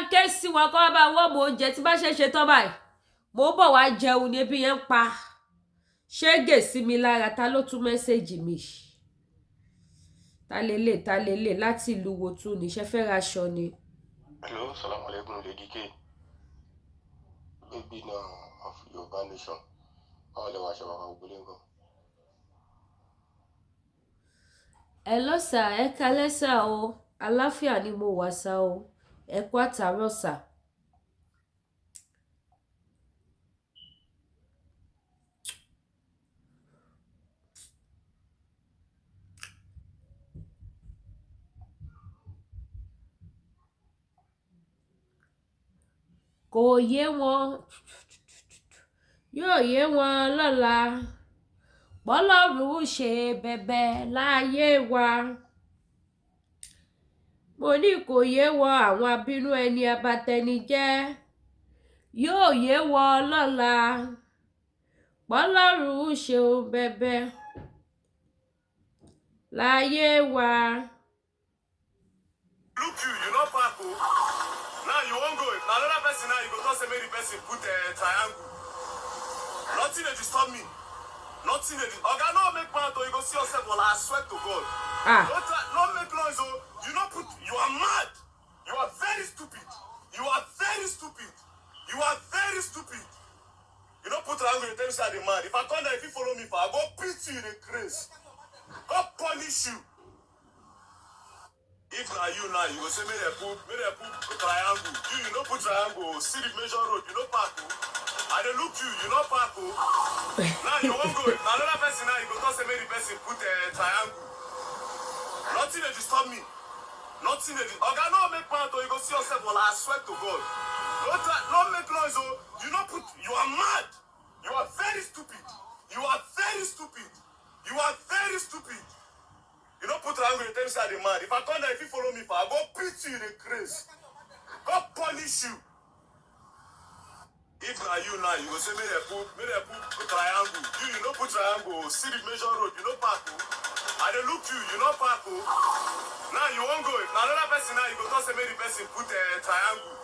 ń ké sí wọn kọ́ bá wọ́n mọ oúnjẹ tí bá ṣe ṣe tán báyìí. Mo ń bọ̀ wá jẹun ní ebi yẹn ń pa. Ṣégè sí mi lára, ta ló tún message mi? Ta lélẹ̀, ta lélẹ̀ láti ìlú wo tún ní? Ṣe fẹ́ raṣọ ni? Hello, salam alaikum, Lady K. Baby now of Yorùbá Nation. Báwo lẹ wá ṣe wà gbogbo lẹ́ńkọ́? Hello sir, ẹ kalẹ́ sir o. Àláfíà ni mo wà sir o. Ẹ kú àtàárọ̀ sir. Kò yé wọn, yóò yé wọn lọ́la. Bọ́lọ́run ṣe bẹ̀bẹ̀ láyé wa. Mo ní kò yé wọn, àwọn abínú ẹni abatẹnijẹ́. Yóò yé wọn lọ́la. Bọ́lọ́run ṣe bẹ̀bẹ̀ láyé wa. Look you, you no park o. Now you wan go. Na another person now you go talk say make the person put triangle. Nothing dey disturb me. Nothing dey. Oga no make mouth o, you go see yourself well, I swear to God. Ah. No try, no make noise o. You no put, you are mad. You are very stupid. You are very stupid. You are very stupid. You no put triangle, you tell me say I dey mad. If I come there, if you follow me for, I go beat you in the craze. God punish you. If na you now, you go say make dem put triangle. You no put triangle o. See the major road, you no park o. I dey look you, you no park o. Now you wan go. Na another person now you go talk say make the person put triangle. Nothing dey disturb me. Nothing dey. Oga no make mouth o, you go see yourself well, I swear to God. No try, no make noise o. You no put, you are mad. You are very stupid. You are very stupid. You are very stupid. You no put triangle, you tell me say I dey mad. If I come there, if you follow me for, I go beat you in the craze. God punish you. If na you now, you go say make dem put triangle. You no put triangle o. See the major road, you no park o. I dey look you, you no park o. Now you wan go. Na another person now you go talk say make the person put triangle.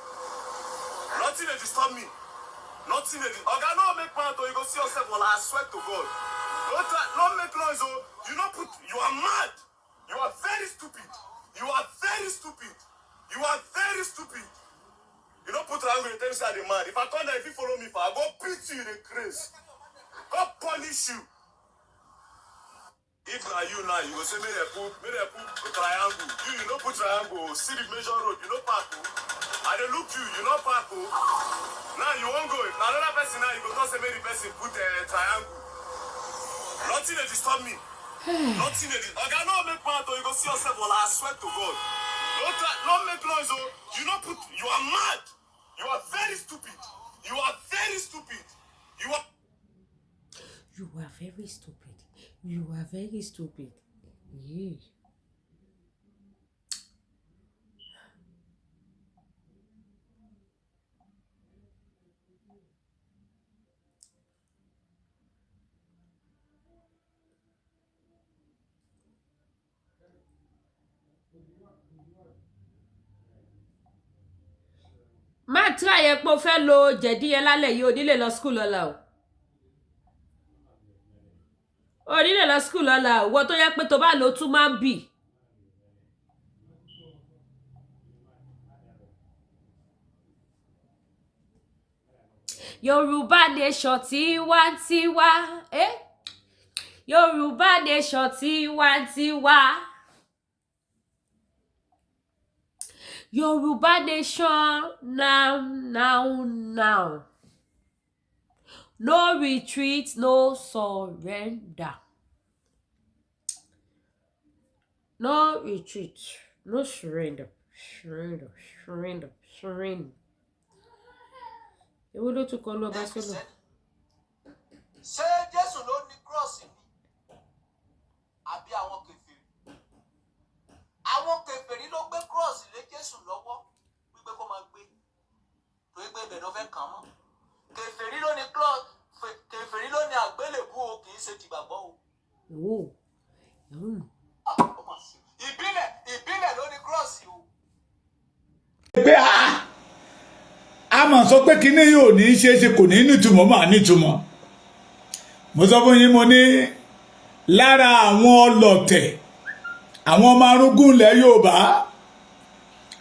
Nothing dey disturb me. Nothing dey. Oga no make mouth o, you go see yourself well, I swear to God. No try, no make noise o. You no put, you are mad. You are very stupid. You are very stupid. You are very stupid. You no put triangle, you tell me say I dey mad. If I come there, if you follow me for, I go beat you in the craze. God punish you. If na you now, you go say make dem put triangle. You no put triangle o. See the major road, you no park o. I dey look you, you no park o. Now you wan go. Na another person now you go talk say make the person put triangle. Nothing dey disturb me. Nothing dey. Oga no make mouth o, you go see yourself well, I swear to God. No try, no make noise o. You no put, you are mad. You are very stupid. You are very stupid. You are. You are very stupid. You are very stupid. Yeah. Má try ẹ pé o fẹ́ lo jẹ̀dí yẹn lálẹ́ yìí, o ní lè lọ school lọ́la o. O ní lè lọ school lọ́la o. Wọ́n tó yẹ pé tó bá lò ó tún máa ń bì. Yorùbá Nation tiwantiwa, eh? Yorùbá Nation tiwantiwa. Yorùbá Nation now now now. No retreat, no surrender. No retreat, no surrender. Surrender, surrender, surrender. Èwo ló tún kọ lọ́ba sọ́nà? Ṣé Jésù ló ní cross ni àbí àwọn kèfèrí? Àwọn kèfèrí ló gbé cross lé Jésù lọ́wọ́ wípé kó máa gbé, torí pé ibẹ̀ ló fẹ́ kàn mọ́. Kèfèrí ló ní cross, kèfèrí ló ní àgbélébú o, kì í ṣe tìgbàgbọ́ o. Oh. Ah, ó mà ṣe. Ìbílẹ̀, ìbílẹ̀ ló ní cross o. Pé a A mọ̀ sọ pé kíní yóò ní í ṣe é ṣe, kò ní nítumọ̀, máa nítumọ̀. Mo sọ fún yín, mo ní lára àwọn ọlọ̀tẹ̀, àwọn ọmọ arúgún ilẹ̀ Yorùbá,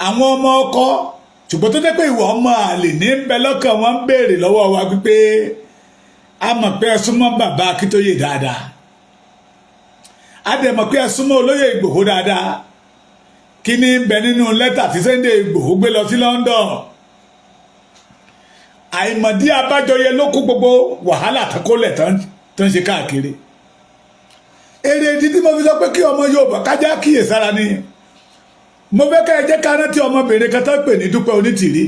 àwọn ọmọ ọkọ, ṣùgbọ́n tó jẹ́ pé ìwà ọmọ àlè ní ń bẹ lọ́kàn wọn, ń béèrè lọ́wọ́ wa wípé a mọ̀ pé ẹ súnmọ́ bàbá Akíntóyè dáadáa, a dẹ̀ mọ̀ pé ẹ súnmọ́ olóyè Ìgbòho dáadáa. Kí ni ń bẹ nínú lẹ́tà tí Sunday Ìgbòho gbé lọ sí London? Àìmọ̀dí abájọ yẹn ló kó gbogbo wàhálà tó kólẹ̀ tó ń ṣe káàkiri. Èrè ìdí tí mo fi sọ pé kí ọmọ Yorùbá kájá kíyèsára ni, mo fẹ́ ká ẹ jẹ́ ká rántí ọmọbìnrin kan tó pè ní Dúpẹ́ Onítìrí,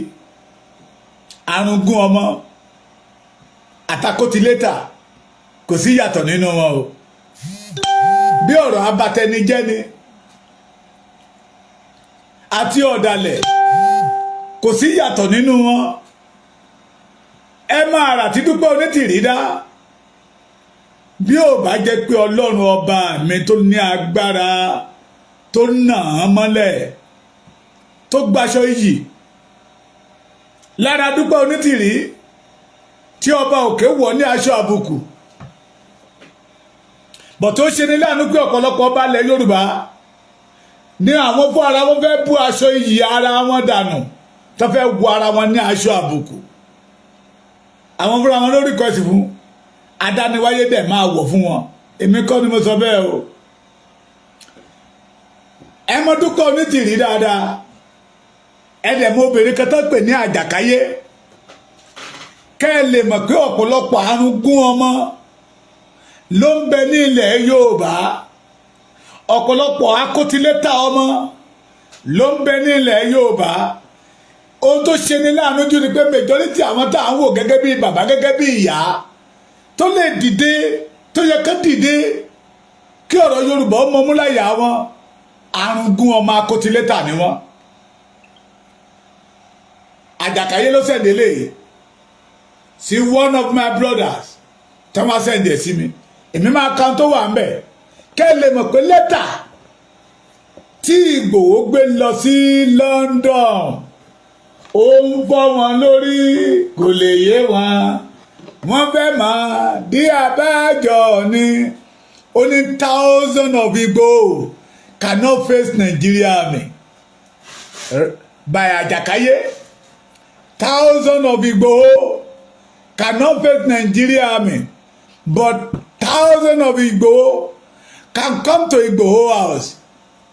arúgún ọmọ àtakótilétà. Kò sí yàtọ̀ nínú wọn o. Bí ọ̀rọ̀ abatẹnijẹ́ ni àti ọ̀dàlẹ̀, kò sí yàtọ̀ nínú wọn. Ẹ máa rà tí Dúpẹ́ Onítìrí dá. Bí ò bá jẹ́ pé Ọlọ́run ọba mi tó ní agbára tó nà án mọ́lẹ̀, tó gbaṣọ iyì lára Dúpẹ́ Onítìrí, tí ọba òkè wọ̀ ní aṣọ àbùkù bọ̀, tó ṣe ní láàánú pé ọ̀pọ̀lọpọ̀ ọba ilẹ̀ Yorùbá ní àwọn fún ara wọn fẹ́ bú aṣọ iyì ara wọn dànù, tó fẹ́ wọ ara wọn ní aṣọ àbùkù. Àwọn fúnra wọn lórí kọ́sì fún adániwáyé dẹ̀ máa wọ̀ fún wọn. Èmi kọ́ ni mo sọ bẹ́ẹ̀ o. Ẹ mọ Dúpẹ́ Onítìrí dáadáa, ẹ dẹ̀ mọ obìnrin kan tó pè ní Àjàkáyé, kẹ́ ẹ lè mọ̀ pé ọ̀pọ̀lọpọ̀ àrùn gún ọmọ ló ń bẹ ní ilẹ̀ Yorùbá, ọ̀pọ̀lọpọ̀ akótilétà ọmọ ló ń bẹ ní ilẹ̀ Yorùbá. Ohun tó ṣe ní láàánú jù ni pé majority àwọn tá à ń wò gẹ́gẹ́ bí bàbá, gẹ́gẹ́ bí ìyá tó lè dìde, tó yẹ kó dìde kí ọ̀rọ̀ Yorùbá ó mọmú láyà wọn, arúgún ọmọ akótilétà ni wọ́n. Àjàkáyé ló send ẹ̀ sí one of my brothers tí wọ́n send ẹ̀ sí mi. Èmi máa kan tó wà ń bẹ̀ kẹ́ ẹ lè mọ̀ pé lẹ́tà tí Ìgbòho gbé lọ sí London, ó ń fọ́ wọn lórí, kò lè yé wọn. Wọ́n fẹ́ mọ̀ dí abájọ ni. Ó ní thousand of Igboho cannot face Nigeria army by Àjàkáyé. Thousand of Igboho cannot face Nigeria army, but thousand of Igboho can come to Igboho house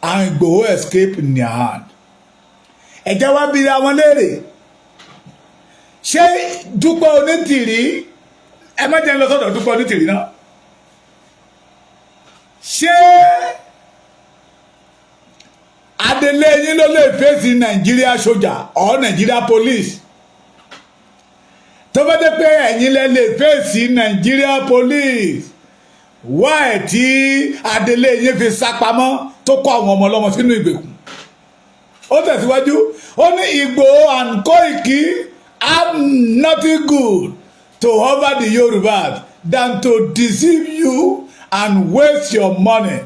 and Igboho escape in their hand. Ẹ jẹ́ wá bi àwọn léèrè, ṣé Dúpẹ́ Onítìrí, ẹ má jẹ́ ń lọ sọ́dọ̀ Dúpẹ́ Onítìrí náà, ṣé adelé yín ló lè face Nàìjíríà sójà or Nàìjíríà police? Tó bá dé pé ẹ̀yin lẹ lè face Nàìjíríà police, why tí adelé yín fi sá pamọ́, tó kó àwọn ọmọ ọlọ́mọ sínú ìgbèkùn? Ó tẹ̀síwájú, ó ní Ìgbòho and Koiki have nothing good to offer the Yorubas than to deceive you and waste your money.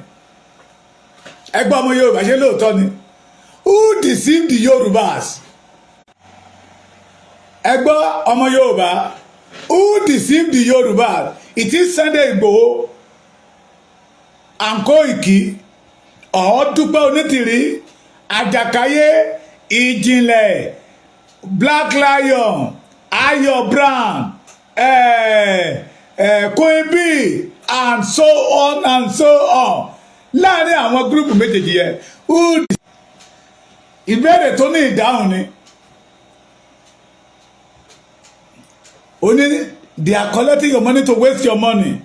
Ẹgbẹ́ ọmọ Yorùbá, ṣe lóòótọ́ ni? Who deceived the Yorubas? Ẹgbọ́ ọmọ Yorùbá, who deceived the Yorubas? It is Sunday Igboho and Koiki or Dúpẹ́ Onítìrí, Àjàkáyé, Ìjìnlẹ̀, Black Lion, Ayo Brown, Queen B and so on and so on. Láàrin àwọn group méjèèjì yẹn, ìbéèrè tó ní ìdáhùn ni. Ó ní they are collecting your money to waste your money.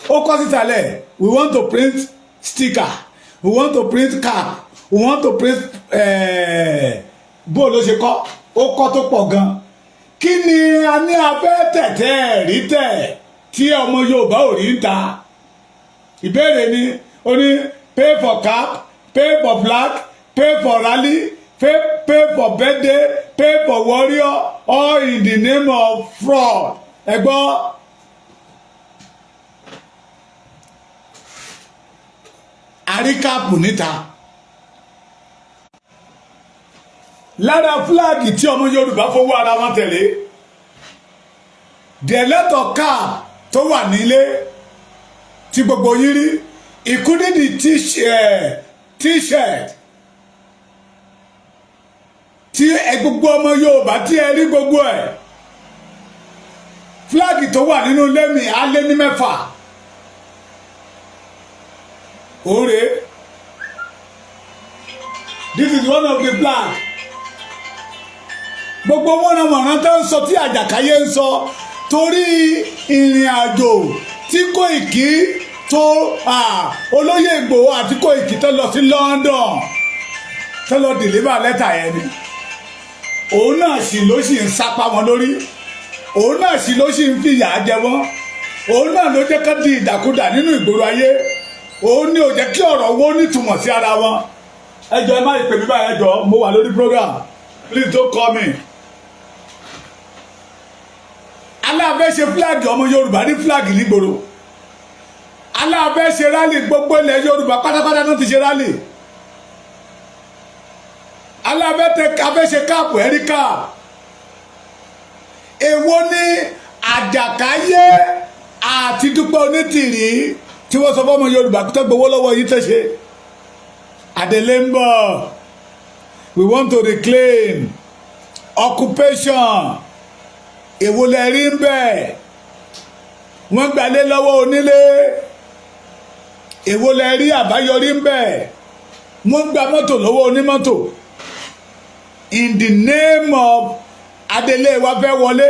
Ó kọ sísàlẹ̀, we want to print sticker, we want to print cap, we want to print, bó ló ṣe kọ́, ó kọ́ tó pọ̀ gan. Kí ni a ní abẹ́ tẹ̀tẹ̀ rí tẹ̀ tí ọmọ Yorùbá ò rí ń ta? Ìbéèrè ni. Ó ní pay for cap, pay for flag, pay for rally, pay for birthday, pay for warrior, all in the name of fraud. Ẹ gbọ́. Àríkàpù níta. Lára flag tí ọmọ Yorùbá fowó ara wọn tẹ̀lé, the lot cap tó wà nílé tí gbogbo yín rí, including the t-shirt tí ẹ gbogbo ọmọ Yorùbá tí ẹ rí, gbogbo ẹ, flag tó wà nínú ilé mi á lé ní 6. Òǹrè, this is one of the flag. Gbogbo wọ́nranwọ̀nran tó ń sọ, tí àjàkáyé ń sọ, torí ìrìn àjò tí Kóìkí tó, olóyè Ìgbòho àti Kóìkí tó lọ sí London, tó lọ deliver lẹ́tà yẹn ni, òun náà sì ló sì ń sápá wọn lórí, òun náà sì ló sì ń fìyà jẹ wọ́n, òun náà ló jẹ́ ká di ìdàkudà nínú ìgboro ayé, òun ni ò jẹ́ kí ọ̀rọ̀ wó nítumọ̀ sí ara wọn. Ẹ jọ̀ọ́, ẹ má pè mí báyìí. Ẹ jọ̀ọ́, mo wà lórí program. Please don't call me. Aláàfẹ́ ṣe flag, ọmọ Yorùbá ní flag nígboro. Aláàfẹ́ ṣe rally, gbogbo ilẹ̀ Yorùbá pátápátá náà ti ṣe rally. Aláàfẹ́ tẹ afẹ́ ṣe cap, ẹ̀rí cap. Èwo ní àjàkáyé àti Dúpẹ́ Onítìrí tí wọ́n sọ fọ́mọ Yorùbá tó gbowó lọ́wọ́ yìí tó ṣe Adélé ń bọ̀? We want to reclaim occupation. Èwo lẹ rí ń bẹ̀? Wọ́n gbalé lọ́wọ́ onílé. Èwo lẹ rí àbáyọrí ń bẹ̀? Wọ́n gba mọ́tò lọ́wọ́ onímọ́tò in the name of Adelé wa fẹ́ wọlé.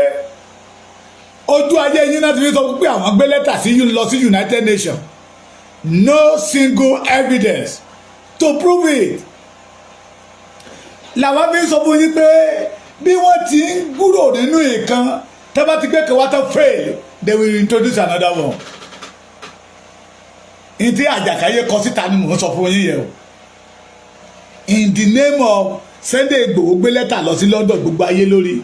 Ojú ayé yín náà ti fi sọ pé àwọn gbé lẹ́tà sí lọ sí United Nations. No single evidence to prove it. Làwọn fi sọ fún yín pé bí wọ́n ti ń kúrò nínú ìkan, tẹ́ bá ti gbé kan wá tó fail, they will introduce another one. Ní tí àjàkáyé kọ síta ni mò ń sọ fún yín yẹn o. In the name of Sunday Igboho gbé lẹ́tà lọ sí London, gbogbo ayé lórí.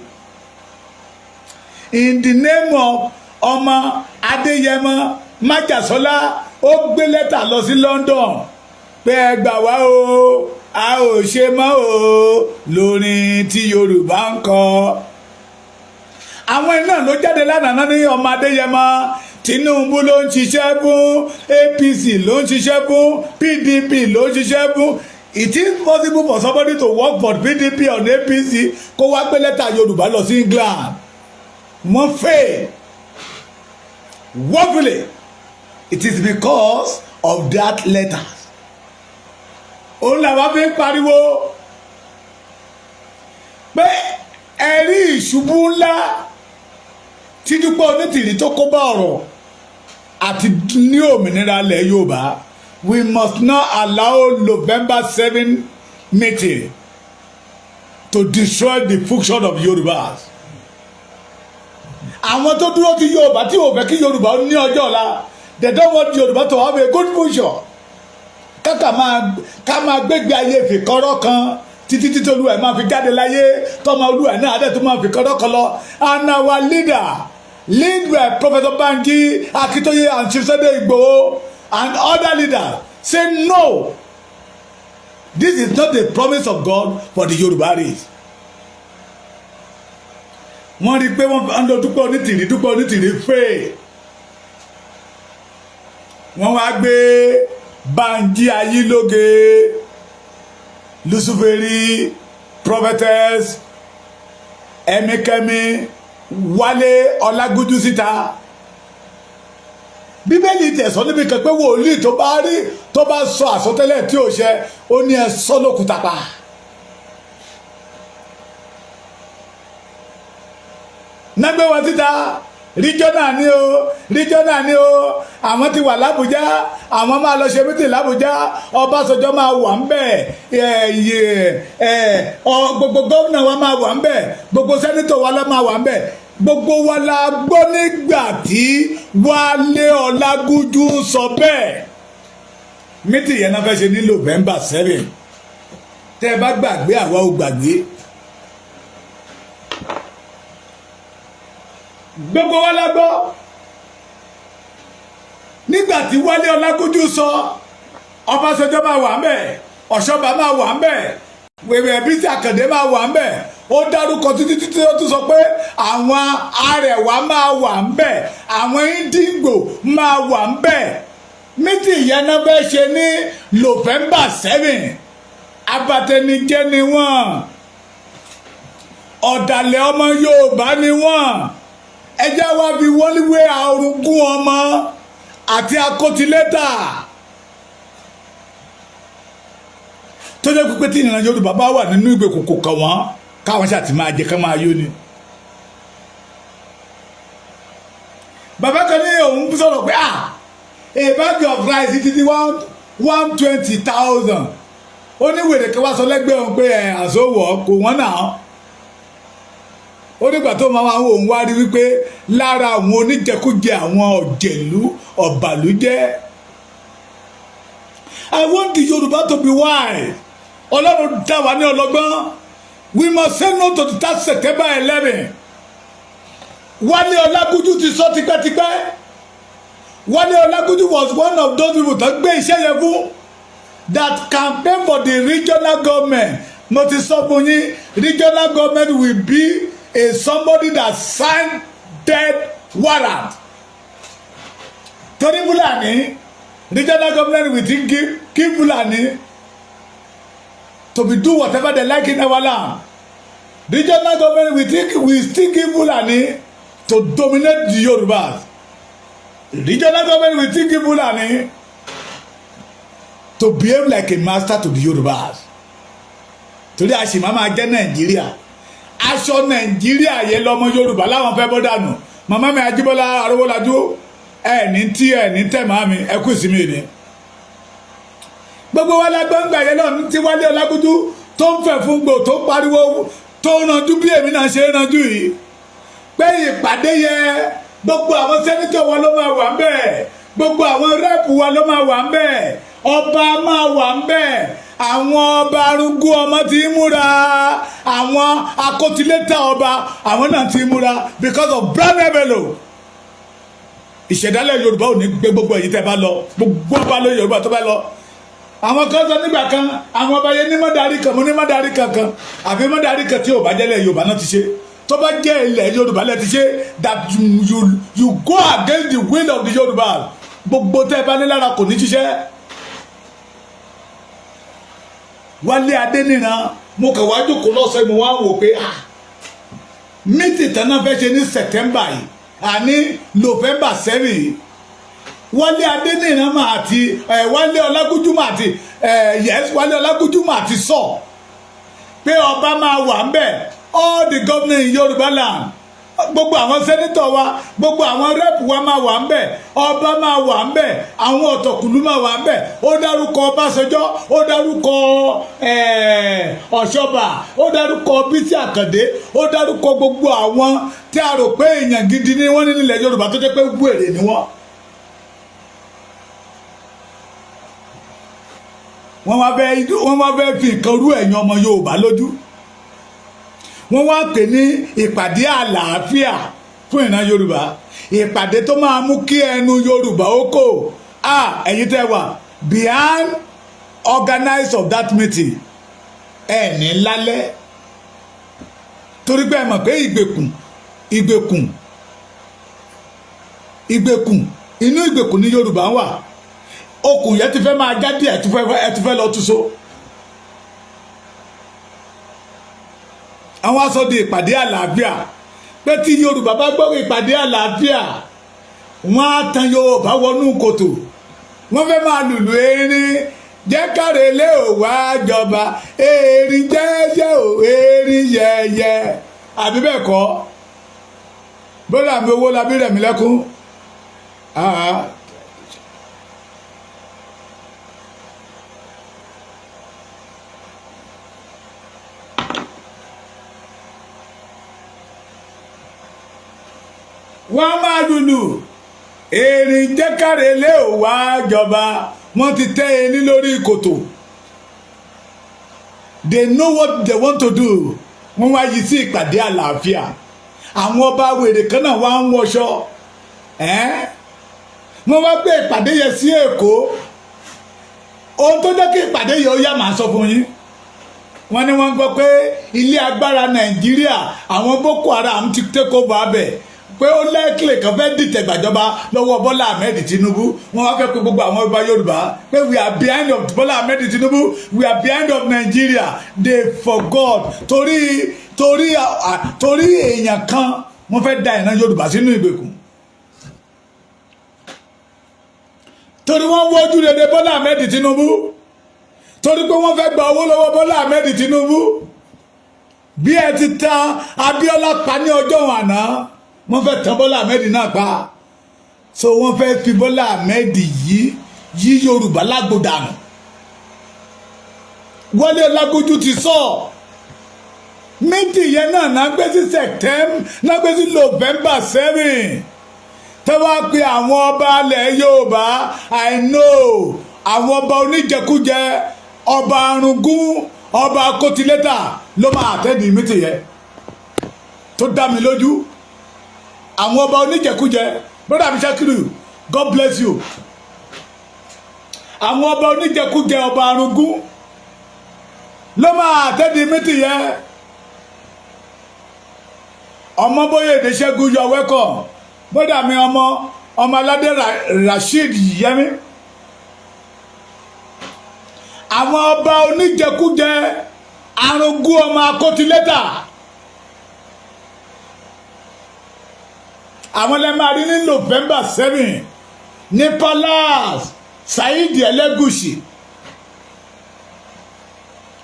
In the name of ọmọ Adéyẹmọ Májàsọ́lá, ó gbé lẹ́tà lọ sí London pé ẹ gbà wá o, a ò ṣe mọ́ o, lórin tí Yorùbá ń kọ. Àwọn iná ló jáde lánàá ní ọmọ Adéyẹmọ, Tinubu ló ń ṣiṣẹ́ fún, APC ló ń ṣiṣẹ́ fún, PDP ló ń ṣiṣẹ́ fún. It is possible for somebody to work for PDP or APC kó wá gbé lẹ́tà Yorùbá lọ sí England? Wọ́n fail woefully. It is because of that letter òun làwọn fi ń pariwo pé ẹ̀rí ìṣubú ńlá tí Dúpẹ́ Onítìrí tó kó bá ọ̀rọ̀ àti ní òmìnira ilẹ̀ Yorùbá. We must not allow November 7 meeting to destroy the function of Yorùbá. Àwọn tó dúró ti Yorùbá, tí ò fẹ́ kí Yorùbá ní ọjọ́ ọ̀la, they don't want Yorùbá to have a good future. Káka máa ká máa gbégbé ayé ìfikọ́rọ́ kan títí títí olúwa ẹ̀ máa fi jáde láyé, tọmọ olúwa náà adé tó máa fi kọ́rọ́ kan lọ. And our leader, lead by Professor Banji Akintoye and Chief Sunday Igboho and other leaders, say no, this is not the promise of God for the Yoruba race. Wọ́n rí i pé wọ́n ń lọ Dúpẹ́ Onítìrí. Dúpẹ́ Onítìrí fèè, wọ́n wá gbé Banji Ayílóge, Luciferi, prophetess ẹ̀míkẹ́mi, Wálé Ọlágúnjú síta. Bíbélì tẹ̀sán níbi kan pé wòlíì tó bá rí, tó bá sọ àsọtẹ́lẹ̀ tí ò ṣẹ, ó ní ẹ sọ lókùúta pa. Nágbé wọn síta, regional ni o, regional ni o. Àwọn ti wà lábújá, àwọn máa lọ ṣe meeting lábújá. Ọbásanjọ́ máa wà ń bẹ̀, gbogbo gómìnà wa máa wà ń bẹ̀, gbogbo senator wa ló máa wà ń bẹ̀. Gbogbo wa la gbọ́ nígbà tí Wálé Ọlágúnjú ń sọ bẹ́ẹ̀. Meeting yẹn náà fẹ́ ṣe ní November 7. Tẹ́ ẹ bá gbàgbé, àwa ò gbàgbé. Gbogbo wa la gbọ́ nígbà tí Wálé Ọlágúnjú sọ, Ọbásanjọ́ máa wà ńbẹ̀, Ọ̀ṣọ́bà máa wà ńbẹ̀. Wèrè Bísí Àkàndé máa wà ń bẹ̀. Ó dárúkọ títí títí, ó tún sọ pé àwọn Arẹwà máa wà ń bẹ̀, àwọn Ìdìgbò máa wà ń bẹ̀. Meeting yẹn náà fẹ́ ṣe ní November 7. Abatẹnijẹ́ ni wọ́n, ọ̀dàlẹ̀ ọmọ Yorùbá ni wọ́n. Ẹjẹ́ wá fi wọ́n wé arúgún ọmọ àti akótilétà tó jẹ́ pípé tí ìran Yorùbá bá wà nínú ìgbèkùn, kò kàn wọ́n, káwọn ṣáà ti máa jẹ ká máa yó ni. Bàbá kan ní òun sọ̀rọ̀ pé, ah, a bag of rice ti di 120,000. Ó ní wèrè kan wá sọ lẹ́gbẹ̀ẹ́ òun pé ẹ̀ àsówọ̀ kò wọ́n náà. Ó nígbà tó máa wá òun wá rí wípé lára àwọn oníjẹkújẹ, àwọn ọ̀jẹ̀lú ọ̀bàlújẹ́. I want the Yorùbá to be wise. Ọlọ́run dá wa ní ọlọ́gbọ́n. We must say no to the tax September 11. Wálé Ọlágúnjú ti sọ tipẹ́tipẹ́. Wálé Ọlágúnjú was one of those people tó gbé iṣẹ́ yẹn fún that campaign for the regional government. Mo ti sọ fún yín, regional government will be a somebody that signed death warrant torí Fúlàní. Regional government will think give Fulani to be do whatever they like in our land. Regional government will think we still give Fulani to dominate the Yorubas. Regional government will still give Fulani to behave like a master to the Yorubas, torí a sì máa máa jẹ́ Nàìjíríà. Aṣọ Nàìjíríà yẹn lọmọ Yorùbá láwọn fẹ́ bọ́ dànù. Màmá mi Ajíbọ́lá Arówólájú, ẹ ní tí ẹ ní tẹ̀ máa mi, ẹ kú ìsinmi ni. Gbogbo wa la gbọ́ngbà yẹn náà tí Wálé Ọlágúnjú tó ń fẹ̀ fún gbò, tó pariwo, tó ranjú bí èmi náà ṣe ń ranjú yìí, pé ìpàdé yẹn, gbogbo àwọn senator wa ló máa wà ń bẹ̀, gbogbo àwọn rep wa ló máa wà ń bẹ̀, ọba máa wà ń bẹ̀. Àwọn ọba arúgbó ọmọ ti ń múra, àwọn akótilétà ọba, àwọn náà ti ń múra because of brown envelope. Ìṣẹ̀dálẹ̀ Yorùbá ò ní gbé gbogbo èyí tẹ́ bá lọ, gbogbo ọba lórí Yorùbá tó bá lọ. Àwọn kan sọ nígbà kan, àwọn ọba yẹn ní mọ́darí kan, mo ní mọ́darí kankan àfi mọ́darí kan tí ò bá jẹ́lẹ̀ Yorùbá náà ti ṣe. Tó bá jẹ́ ilẹ̀ Yorùbá lẹ́ ti ṣe, that you go against the will of the Yorùbá, gbogbo tẹ́ ẹ bá ní lára kò ní ṣiṣẹ́. Wálé Adéníran, mo kàn wá jókòó lọ́sẹ̀, mo wá wò pé, ah, meeting tán náà fẹ́ ṣe ní September yìí, àní November 7 yìí, Wálé Adéníran máa ti ẹ, Wálé Ọlágúnjú máa ti ẹ, yes, Wálé Ọlágúnjú máa ti sọ pé ọba máa wà ń bẹ̀, all the governors in Yorùbá land, gbogbo àwọn senator wa, gbogbo àwọn rep wa máa wà ń bẹ̀, ọba máa wà ń bẹ̀, àwọn ọ̀tọ̀kùlú máa wà ń bẹ̀. Ó dárúkọ Ọbásanjọ́, ó dárúkọ Ọ̀ṣọ́bà, ó dárúkọ Bísí Àkàndé, ó dárúkọ gbogbo àwọn tí a rò pé èèyàn gidi ni wọ́n ní nílẹ̀ Yorùbá, tó jẹ́ pé wèrè ni wọ́n. Wọ́n wá fẹ́ fi nǹkan rú ẹ̀yin ọmọ Yorùbá lójú. Wọ́n wá pè ní ìpàdé àlàáfíà fún ìran Yorùbá, ìpàdé tó máa mú kí ẹnu Yorùbá ó kò. Ah, ẹ̀yin tẹ́ wà behind organize of that meeting, ẹ̀ ní lálẹ́, torí pé ẹ mọ̀ pé ìgbèkùn, ìgbèkùn, ìgbèkùn, inú ìgbèkùn ní Yorùbá wà. Okùn yẹn ti fẹ́ máa jáde, ẹ ti fẹ́ lọ tún so. Àwọn aṣọ di ìpàdé àlàáfíà, pé tí Yorùbá bá gbọ́ ìpàdé àlàáfíà, wọ́n á tan Yorùbá wọnú kòtò. Wọ́n fẹ́ máa lùlù erin jẹ́ kárẹ̀ lé òwò àjọba erin jẹ́jẹ́ ò erin yẹ̀yẹ́, àbí bẹ́ẹ̀ kọ́? Bọ́lá mi, owó labí rẹ̀ mí lẹ́kún. Ah. Wọ́n máa lùlù erin jẹ́kàrẹ́ lé òwò àjọba. Wọ́n ti tẹ́ ẹni lórí kòtò. They know what they want to do. Wọ́n wá yí sí ìpàdé àlàáfíà. Àwọn ọba wèrè kan náà wá ń wọṣọ. Wọ́n wá gbé ìpàdé yẹn sí Èkó. Ohun tó jẹ́ kí ìpàdé yẹn ó yá, màá sọ fún yín. Wọ́n ní wọ́n gbọ́ pé ilé agbára Nàìjíríà, àwọn Boko Haram ti take over abẹ, pé ó lẹ́kìlẹ̀ kan fẹ́ dìtẹ̀ gbàjọba lọ́wọ́ Bọ́lá Ahmed Tinubu. Wọ́n wá fẹ́ pé gbogbo àwọn ọba Yorùbá pé we are behind of Bọ́lá Ahmed Tinubu, we are behind of Nigeria. They forgot. Torí èèyàn kan, wọ́n fẹ́ da ìran Yorùbá sínú ìgbèkùn, torí wọ́n wọ́jú rere Bọ́lá Ahmed Tinubu, torí pé wọ́n fẹ́ gba owó lọ́wọ́ Bọ́lá Ahmed Tinubu. Bí ẹ ti ta Abíọ́lá pa ní ọjọ́ àná, wọ́n fẹ́ tàn Bọ́lá Ahmed náà pa. So wọ́n fẹ́ fi Bọ́lá Ahmed yí yí Yorùbá lágbódànù. Wọlé Ọlágójú ti sọ méjì yẹn náà náà gbé sí September, náà gbé sí November 7, tó wá pe àwọn ọba alẹ̀ Yorùbá. I know àwọn ọba oníjẹkújẹ, ọba arungún, ọba kótílétà ló máa attend meeting yẹn, tó dá mi lójú. Àwọn ọba oníjẹkújẹ, brother mi Ṣakiru, God bless you. Àwọn ọba oníjẹkújẹ, ọba arungún ló máa attend meeting yẹn. Ọmọbóyè Ìdíṣẹ́gun, you are welcome. Bọ́dà mi, ọmọ ọmọ aládé Rasheed Yẹmi, àwọn ọba oníjẹkújẹ, arúgbó, ọmọ akótilétà, àwọn lè máa rí ní November 7 ní Palace Saheed Ẹlẹ́gùṣì.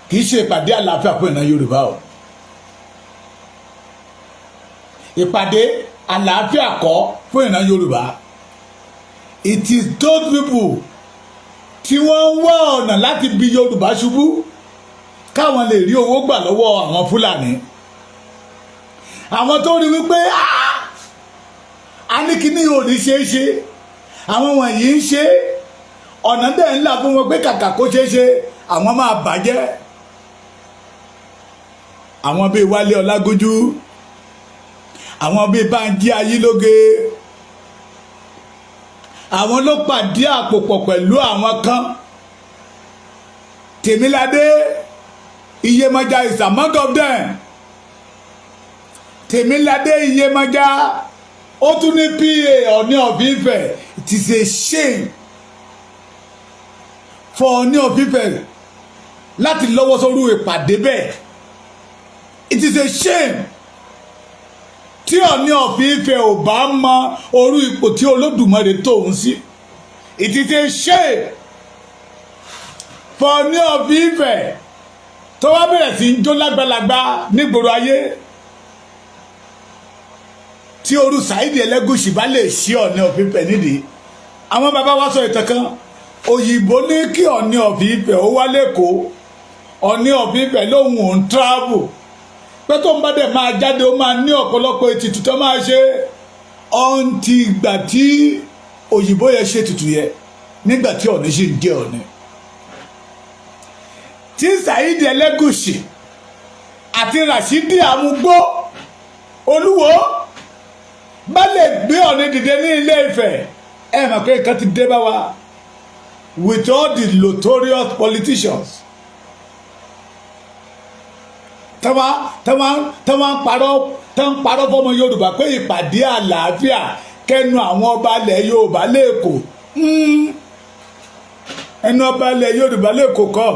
Kì í ṣe ìpàdé àlàáfíà fún ìran Yorùbá o. Ìpàdé àlàáfíà kọ́ fún ìran Yorùbá. It is those people tí wọ́n ń wá ọ̀nà láti bí Yorùbá ṣubú, káwọn lè rí owó gbà lọ́wọ́ àwọn Fúlàní, àwọn tó rí wípé a ní kíní ò ní ṣeé ṣe, àwọn wọ̀nyí ń ṣe ọ̀nà dẹ̀ ńlá fún wọn pé kàkà kó ṣeé ṣe, àwọn máa bàjẹ́. Àwọn bíi Wálé Ọlágúnjú, àwọn bíi Bánjí Ayílóge, àwọn ló pàdé àpòpọ̀ pẹ̀lú àwọn kan. Tèmiládé Iyemọja is among of them. Tèmiládé Iyemọja, ó tún ní PA Ọọ̀ni of Ifẹ̀. It is a shame for Ọọ̀ni of Ifẹ̀ láti lọ́wọ́ sórí ìpàdé bẹ́ẹ̀. It is a shame. Tí Ọọ̀ni of Ifẹ̀ ò bá mọ orú ipò tí Olódùmarè tóun sí, it is a shame for Ọọ̀ni of Ifẹ̀ tó wá bẹ̀rẹ̀ sí í jó lágbàlagbà nígboro ayé. Tí orú Saheed Ẹlẹ́gùṣì bá lè ṣí Ọọ̀ni of Ifẹ̀ nídìí, àwọn bàbá wa sọ ìtàn kan, òyìnbó ní kí Ọọ̀ni of Ifẹ̀ ó wá lẹ́kọ̀ọ́. Ọọ̀ni of Ifẹ̀ lóhùn òun travel, pé tó ń bá dẹ̀ máa jáde, ó máa ní ọ̀pọ̀lọpọ̀ ètùtù tó máa ṣe ọ̀ǹtì. Ìgbà tí òyìnbó yẹn ṣe ètùtù yẹn, nígbà tí Ọọ̀ni sì ń jẹ́ Ọọ̀ni, tí Saheed Ẹlẹ́gùṣì àti Rashidi Amúgbó Olúwo bá lè gbé Ọọ̀ni dìde ní Ilé Ifẹ̀, ẹ mọ̀ pé nǹkan ti dé bá wa with all the notorious politicians tọ́wọ́n parọ́, tọ́wọ́n parọ́ fọmọ Yorùbá pé ìpàdé àlàáfíà kẹnu àwọn ọba ilẹ̀ Yorùbá lẹ́kọ̀ọ́. Ẹnu ọba ilẹ̀ Yorùbá lẹ́kọ̀ọ́ kọ́,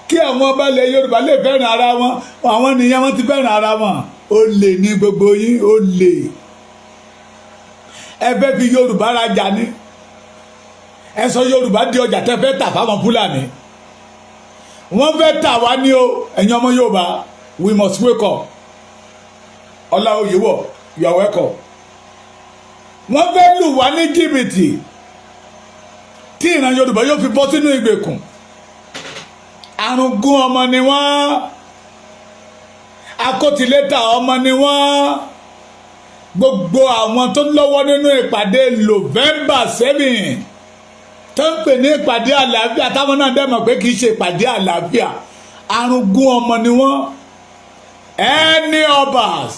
kí àwọn ọba ilẹ̀ Yorùbá lè fẹ́ràn ara wọn. Àwọn nìyẹn, wọ́n ti fẹ́ràn ara wọn. Ó lè ní gbogbo yín, ó lè ẹ fẹ́ fi Yorùbá rajà ni. Ẹ sọ Yorùbá di ọjà tẹ́ fẹ́ tà fáwọn Fúlàní. Wọ́n fẹ́ tà wá ní o. Ẹ̀yin ọmọ Yorùbá, we must wake up. Ọlá Oyèwọ̀, you are welcome. Wọ́n fẹ́ lù wá ní jìbìtì tí ìran Yorùbá yóò fi bọ́ sínú ìgbèkùn. Arúgún ọmọ ni wọ́n, akótilétà ọmọ ni wọ́n. Gbogbo àwọn tó lọ́wọ́ nínú ìpàdé November 7 tó ń pè ní ìpàdé àlàáfíà, táwọn náà dẹ̀ mọ̀ pé kì í ṣe ìpàdé àlàáfíà, arúgún ọmọ ni wọ́n. Any obas,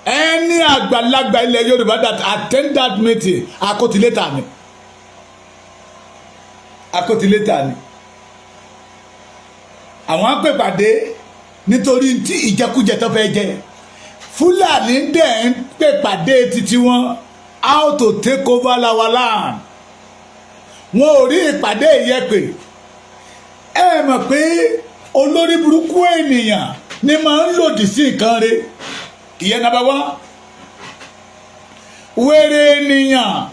any àgbàlagbà ilẹ̀ Yorùbá that attend that meeting, akótilétà ni, akótilétà ni. Àwọn á pè pàdé nítorí tí ìjẹkújẹ tó fẹ́ jẹ. Fúlàní dẹ̀ ń pè pàdé títí wọn, how to take over our land. Wọn ò rí ìpàdé yẹn pè. Ẹ mọ̀ pé olórí burúkú ènìyàn ni máa ń lòdì sí nǹkan rẹ̀. Ìyẹn number one. Wèrè ènìyàn,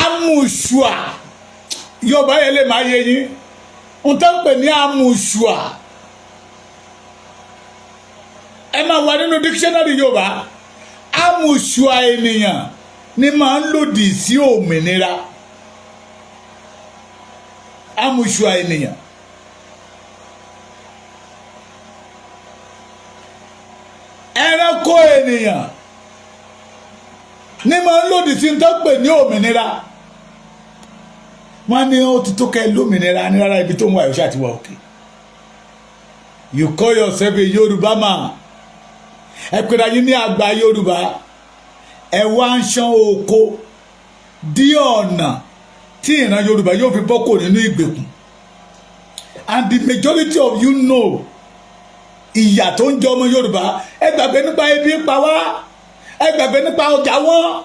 amùsùà, Yorùbá yẹn lè máa yé yín n tó ń pè ní amùsùà. Ẹ máa wà nínú dictionary Yorùbá. Amùsùà ènìyàn ni máa ń lòdì sí òmìnira. Amùsùà ènìyàn, ẹranko ènìyàn ní máa ń lòdì sí tó pè ní òmìnira. Wọ́n ní ó ti tó kẹ́ lómìnira ní rárá, ibi tó ń wà yóò ṣàtiwà òkè. You call yourself a Yorùbá man, ẹ pèrè ayé ní àgbà Yorùbá, ẹ wá ń ṣán oko dí ọ̀nà tí ìran Yorùbá yóò fi bọ́ kò nínú ìgbèkùn. And the majority of you know ìyà tó ń jẹ ọmọ Yorùbá. Ẹ gbàgbé nípa ebi ń pa wá, ẹ gbàgbé nípa ọjà wọn.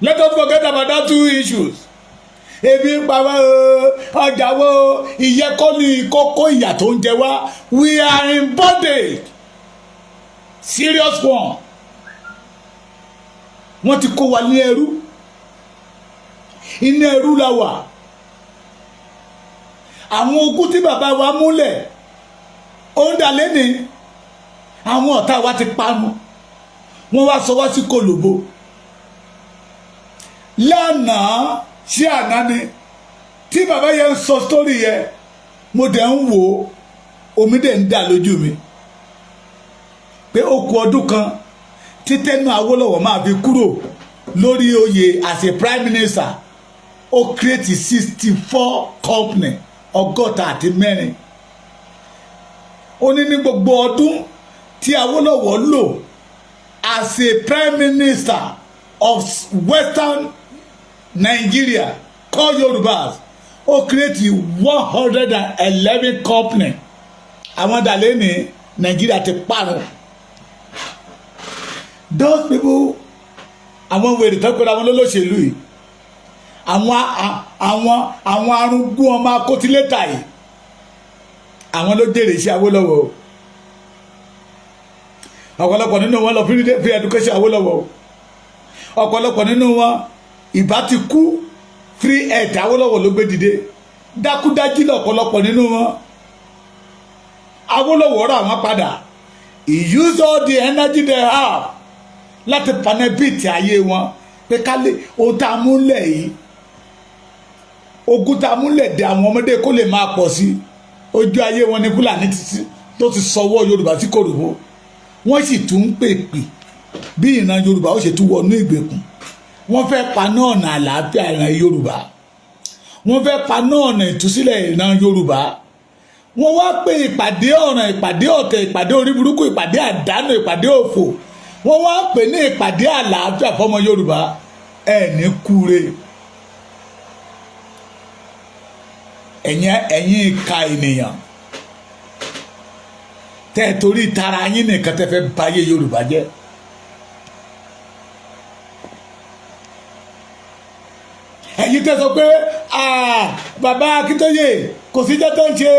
Let us forget about that two issues. Ebi ń pa wá, ọjà wo, ìyẹn kọ́ ni kókó ìyà tó ń jẹ wá. We are in bondage, serious one. Wọ́n ti kó wa ní ẹrú, inú ẹrú la wà. Àwọn ogún tí bàbá wa múlẹ̀ ó ń dà lẹ́ni, àwọn ọ̀tá wa ti parun, wọ́n wá sọ wá sí kòlòbó. Lánàá, ṣé àná ni tí bàbá yẹn ń sọ story yẹn, mo dẹ̀ ń wò ó, omi dẹ̀ ń dà lójú mi pé ó kù ọdún kan tí tẹ́nu Awólọ́wọ̀ máa fi kúrò lórí oyè as a prime minister. Ó create 64 company, 64. Ó ní ní gbogbo ọdún tí Awólọ́wọ̀ lò as a prime minister of Western Nigeria called Yorubas, ó create 111 company. Àwọn dàlẹ́ ní Nàìjíríà ti parun. Those people, àwọn wèrè tó pera wọn lólóṣèlú yìí, àwọn arúgbó ọmọ akótílétà yìí, àwọn ló jèrè iṣẹ́ Awólọ́wọ̀. Ọ̀pọ̀lọpọ̀ nínú wọn lọ free education Awólọ́wọ̀. Ọ̀pọ̀lọpọ̀ nínú wọn ìbá ti kú, free health Awólọ́wọ̀ ló gbé dìde. Dákúdájí lọ̀pọ̀lọpọ̀ nínú wọn. Awólọ́wọ̀ rà wọ́n padà. He used all the energy they have láti panẹ́bìtì ayé wọn pé ká lè ohun tá a múlẹ̀ yìí, ogun tá a múlẹ̀ dé àwọn ọmọdé kó lè máa pọ̀ sí. Ojú ayé wọn ní Fúlàní tó ti sọwọ́ Yorùbá sí kòròfo. Wọ́n sì tún ń pèpè bí ìran Yorùbá ó ṣe tún wọnú ìgbèkùn. Wọ́n fẹ́ paná ọ̀nà àlàáfíà ìran Yorùbá, wọ́n fẹ́ paná ọ̀nà ìtúsílẹ̀ ìran Yorùbá. Wọ́n wá pé ìpàdé ọ̀ràn, ìpàdé ọ̀tẹ̀, ìpàdé orí burúkú, ìpàdé àdánù, ìpàdé òfò, wọ́n wá pè ní ìpàdé àlàáfíà fọmọ Yorùbá. Ẹ̀ ní kúre, ẹ̀yin ìka ènìyàn tẹ́ ẹ torí tara yín nìkan tẹ́ fẹ́ báyé Yorùbá jẹ́. Ẹ̀yin tẹ́ sọ pé bàbá Akíntóyè kò sí jẹ́ tó ń ṣe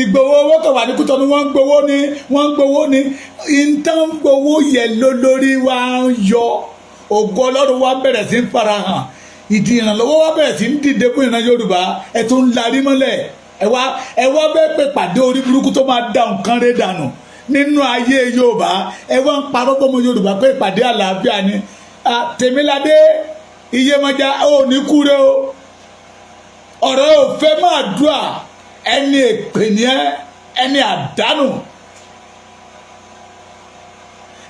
Ìgbòho, owó kan wà ní Kútọ́nù, wọ́n ń gbowó ni, wọ́n ń gbowó ni, ìtàn ń gbowó yẹ lólórí wa ń yọ. Ògo Ọlọ́run wa bẹ̀rẹ̀ sí ń farahàn, ìdí ìrànlọ́wọ́ wa bẹ̀rẹ̀ sí ń dìde fún ìran Yorùbá. Ẹ tún ń larí mọ́lẹ̀, ẹ wá bẹ́ẹ̀ pé pàdé orí burúkú tó máa da nǹkan rẹ̀ dànù nínú ayé Yorùbá. Ẹ wá ń parọ́ fọmọ Yorùbá pé ìpàdé àlàáfíà ni. Tèmiládé Iyemọja ò ní kúre o, ọ̀rọ̀ ò fẹ́ máa dùà. Ẹni èpè ni ẹ, ẹni àdánù.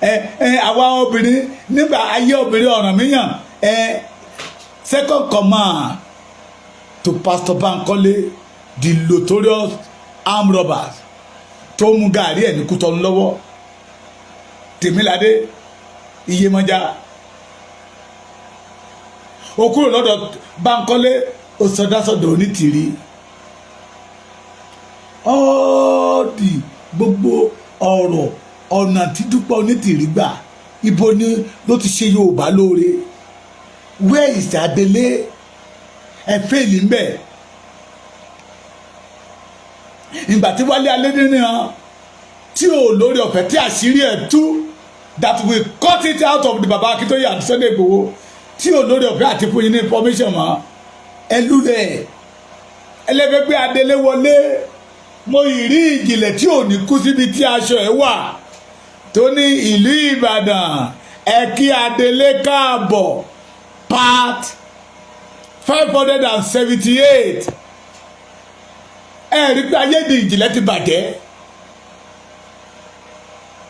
Ẹ ẹ àwa obìnrin nígbà ayé obìnrin Ọ̀rànmíyàn, ẹ second command to Pastor Bankole, the notorious armed robbers tó mú gàrí ẹ̀ ní Kútọ́nù lọ́wọ́. Tèmiládé Iyemọja, ó kúrò lọ́dọ̀ Bankole, ó sọdásọdọ̀ Onítìrí. All the gbogbo ọ̀rọ̀ ọ̀nà tí Dúpẹ́ Onítìrí gbà, ibo ni ló ti ṣe Yorùbá lóore? Where is Adélé? Ẹ fail ń bẹ̀. Ìgbà tí Wálé Adéníran tí ò lórí ọ̀fẹ́ tí àṣírí ẹ̀ tú, that we cut it out of the Baba Akintoye and Sunday Igboho, tí ò lórí ọ̀fẹ́ àti fún yín ní information mọ́, ẹ lulẹ̀ ẹlẹ́fẹ́ gbé Adélé wọlé. Mo ì rí ìjìnlẹ̀ tí ò ní kú síbi tí aṣọ ẹ̀ wà tó ní ìlú Ìbàdàn. Ẹ kí Adélé káàbọ̀, part 578. Ẹ rí pé ayé di ìjìnlẹ̀ ti bàjẹ́.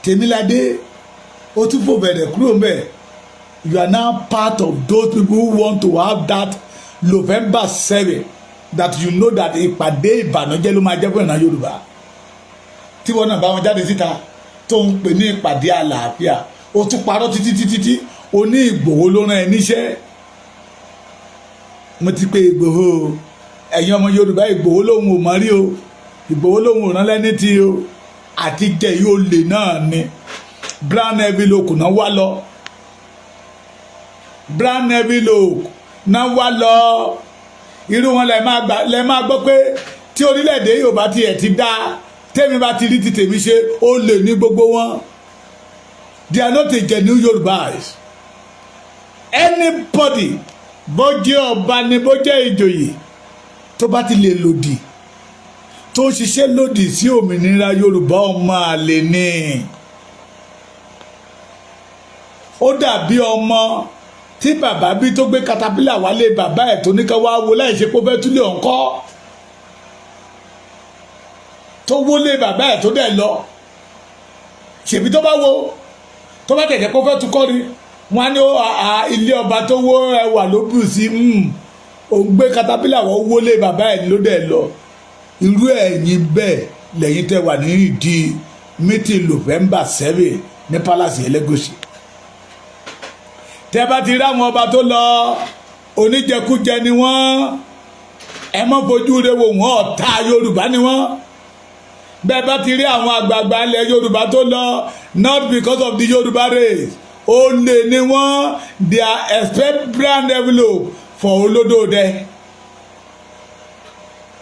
Tèmiládé, ó tún fò bẹ̀rẹ̀ kúrò mbẹ̀. You are now part of those people who want to have that November 7, that you know that ìpàdé ìbànújẹ́ ló máa jẹ́ fún ìran Yorùbá, tí wọ́n náà bá wọn jáde síta tó ń pè ní ìpàdé àlàáfíà. Ó tún parọ́ títí títí tí ó ní Ìgbòho ló rán ẹ níṣẹ́. Mo ti pé Ìgbòho, ẹ̀yin ọmọ Yorùbá, Ìgbòho lòun ò mọ̀ rí o. Ìgbòho lòun ò rán lẹ́ni tí o àti jẹ yóò lè náà ni. Brown envelope náà wá lọ, brown envelope náà wá lọ. Irú wọn lẹ máa gbà, lẹ máa gbọ́ pé tí orílẹ̀-èdè Yorùbá tiẹ̀ ti dá, tèmi bá ti rí ti tèmi ṣe, ó lè ní gbogbo wọn. They are not a genuine Yorùbá. Anybody, bó jẹ́ ọba ni, bó jẹ́ ìjòyè, tó bá ti lè lòdì, tó ń ṣiṣẹ́ lòdì sí òmìnira Yorùbá, ọmọ àlè ni. Ó dàbí ọmọ tí bàbá bí tó gbé katapila wálé bàbá ẹ̀, tó ní ká wá wo láì ṣe pé ó fẹ́ túlẹ̀ ọ̀ńkọ́, tó wọlé bàbá ẹ̀ tó dẹ̀ lọ. Ṣèbí tó bá wo, tó bá tẹ̀jẹ̀ pé ó fẹ́ tukọ́ ni, wọ́n á ní ilé ọba tó wó ẹwà ló bù sí. Òun gbé katapila wọ́n wọlé bàbá ẹ̀ ló dẹ̀ lọ. Irú ẹ̀yin bẹ́ẹ̀ lẹ́yìn tẹ́ wà ní ìdí meeting November 7 ní Palace Ẹlẹ́gùṣì. Tẹ́ bá ti rí àwọn ọba tó lọ, oníjẹkújẹ ni wọ́n. Ẹ má fojú rẹ̀ wò wọ́n, ọ̀tá Yorùbá ni wọ́n. Bẹ́ẹ̀ bá ti rí àwọn àgbààgbà ilẹ̀ Yorùbá tó lọ, not because of the Yorùbá race, olè ni wọ́n. They are expect brown envelope for olódòdẹ,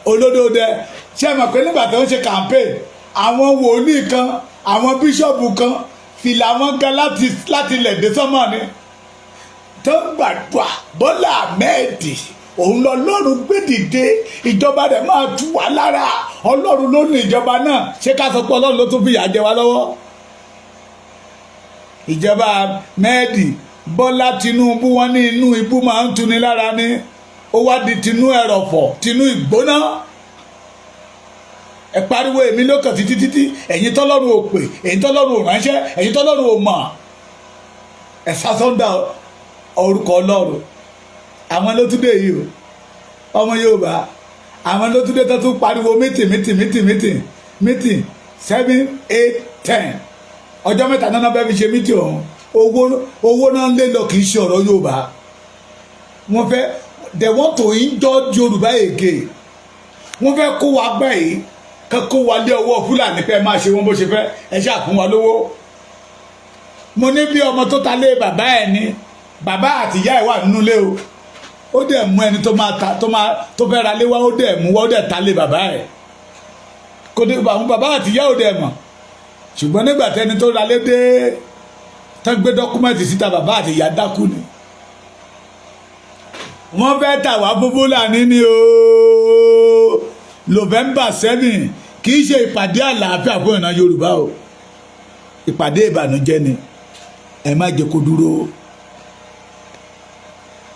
olódòdẹ. Ṣé ẹ mọ̀ pé nígbà tó ń ṣe campaign, àwọn wòlíì kan, àwọn bíṣọ̀bù kan, fìlà wọn gan láti ilẹ̀ dé sọ́mọ̀ ni, tó ń gbàdúrà, Bọ́lá Ahmed, òun lọ lọ́run gbé dìde, ìjọba rẹ̀ máa tú wá lára, Ọlọ́run ló ní ìjọba náà. Ṣé ká sọ pé Ọlọ́run ló tún fìyà jẹ wá lọ́wọ́? Ìjọba mẹ́ẹ̀dì Bọ́lá Tinubu, wọn ní inú ibú máa ń tuni lára ni. Ó wá di tinú ẹrọ̀fọ̀, tinú ìgbóná. Ẹ pariwo èmi lókàn títí títí. Ẹ̀yin tọ́lọ́run ò pè, ẹ̀yin tọ́lọ́run ò ránṣẹ́, ẹ̀yin tọ́lọ́run ò mọ̀, ẹ̀ sásọ́ndà orúkọ Ọlọ́run. Àwọn ló tún dé yìí o, ọmọ Yorùbá. Àwọn ló tún dé tó tún pariwo meeting, meeting, meeting, meeting, meeting 7, 8, 10. Ọjọ́ 3 náà bẹ́ẹ̀ fi ṣe meeting ọ̀hún. Owó, owó náà ń lé lọ, kì í ṣe ọ̀rọ̀ Yorùbá. Wọ́n fẹ́, they want to injure Yorùbá again. Wọ́n fẹ́ kó wa gbẹ́ yìí, ká kó wa lé ọwọ́ Fúlàní pé máa ṣe wọ́n bó ṣe fẹ́, ẹ ṣáà fún wa lówó. Mo ní bí ọmọ tó ta lé bàbá ẹ̀ ní, bàbá àti ìyá ẹ̀ wà nínú ilé o. Ó dẹ̀ mú ẹni tó máa ta, tó máa tó fẹ́ ra lé wá, ó dẹ̀ mú wá, ó dẹ̀ ta lé bàbá ẹ̀. Kò dé, àwọn bàbá àti ìyá ò dẹ̀ mọ̀. Ṣùgbọ́n nígbà tẹni tó ra lé dé, tán gbé document síta, bàbá àti ìyá dákú ni. Wọ́n fẹ́ tà wá fún Fúlàní ni o. November 7 kì í ṣe ìpàdé àlàáfíà fún ìran Yorùbá o, ìpàdé ìbànújẹ́ ni. Ẹ má jẹ́ kó dúró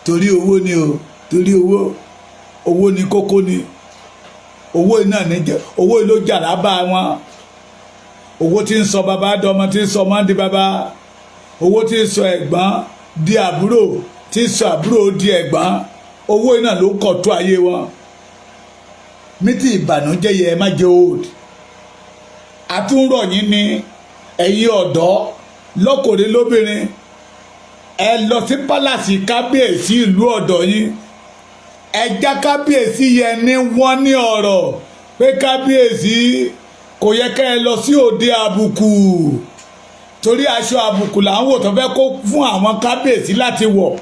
torí owó ni o, torí owó, owó ni kókó ni. Owó náà ní jẹ, owó ló jàrá bá wọn. Owó tí ń sọ bàbá dọmọ, tí ń sọ ọmọ di bàbá, owó tí ń sọ ẹ̀gbọ́n di àbúrò, tí ń sọ àbúrò di ẹ̀gbọ́n, owó náà ló kọ̀ tó ayé wọn. Meeting ìbànújẹ́ yẹ, ẹ má jẹ́ old. Àtúnrọ̀ yín ni, ẹ̀yin ọ̀dọ́, lọ́kùnrin lóbìnrin, ẹ lọ sí palace kábíyèsí ìlú ọ̀dọ̀ yín. Ẹ já kábíyèsí yẹn ní wọ́n ní ọ̀rọ̀. Pé kábíyèsí, kò yẹ kẹ́ ẹ lọ sí òde àbùkù, torí aṣọ àbùkù là ń wò tó fẹ́ kó fún àwọn kábíyèsí láti wọ̀.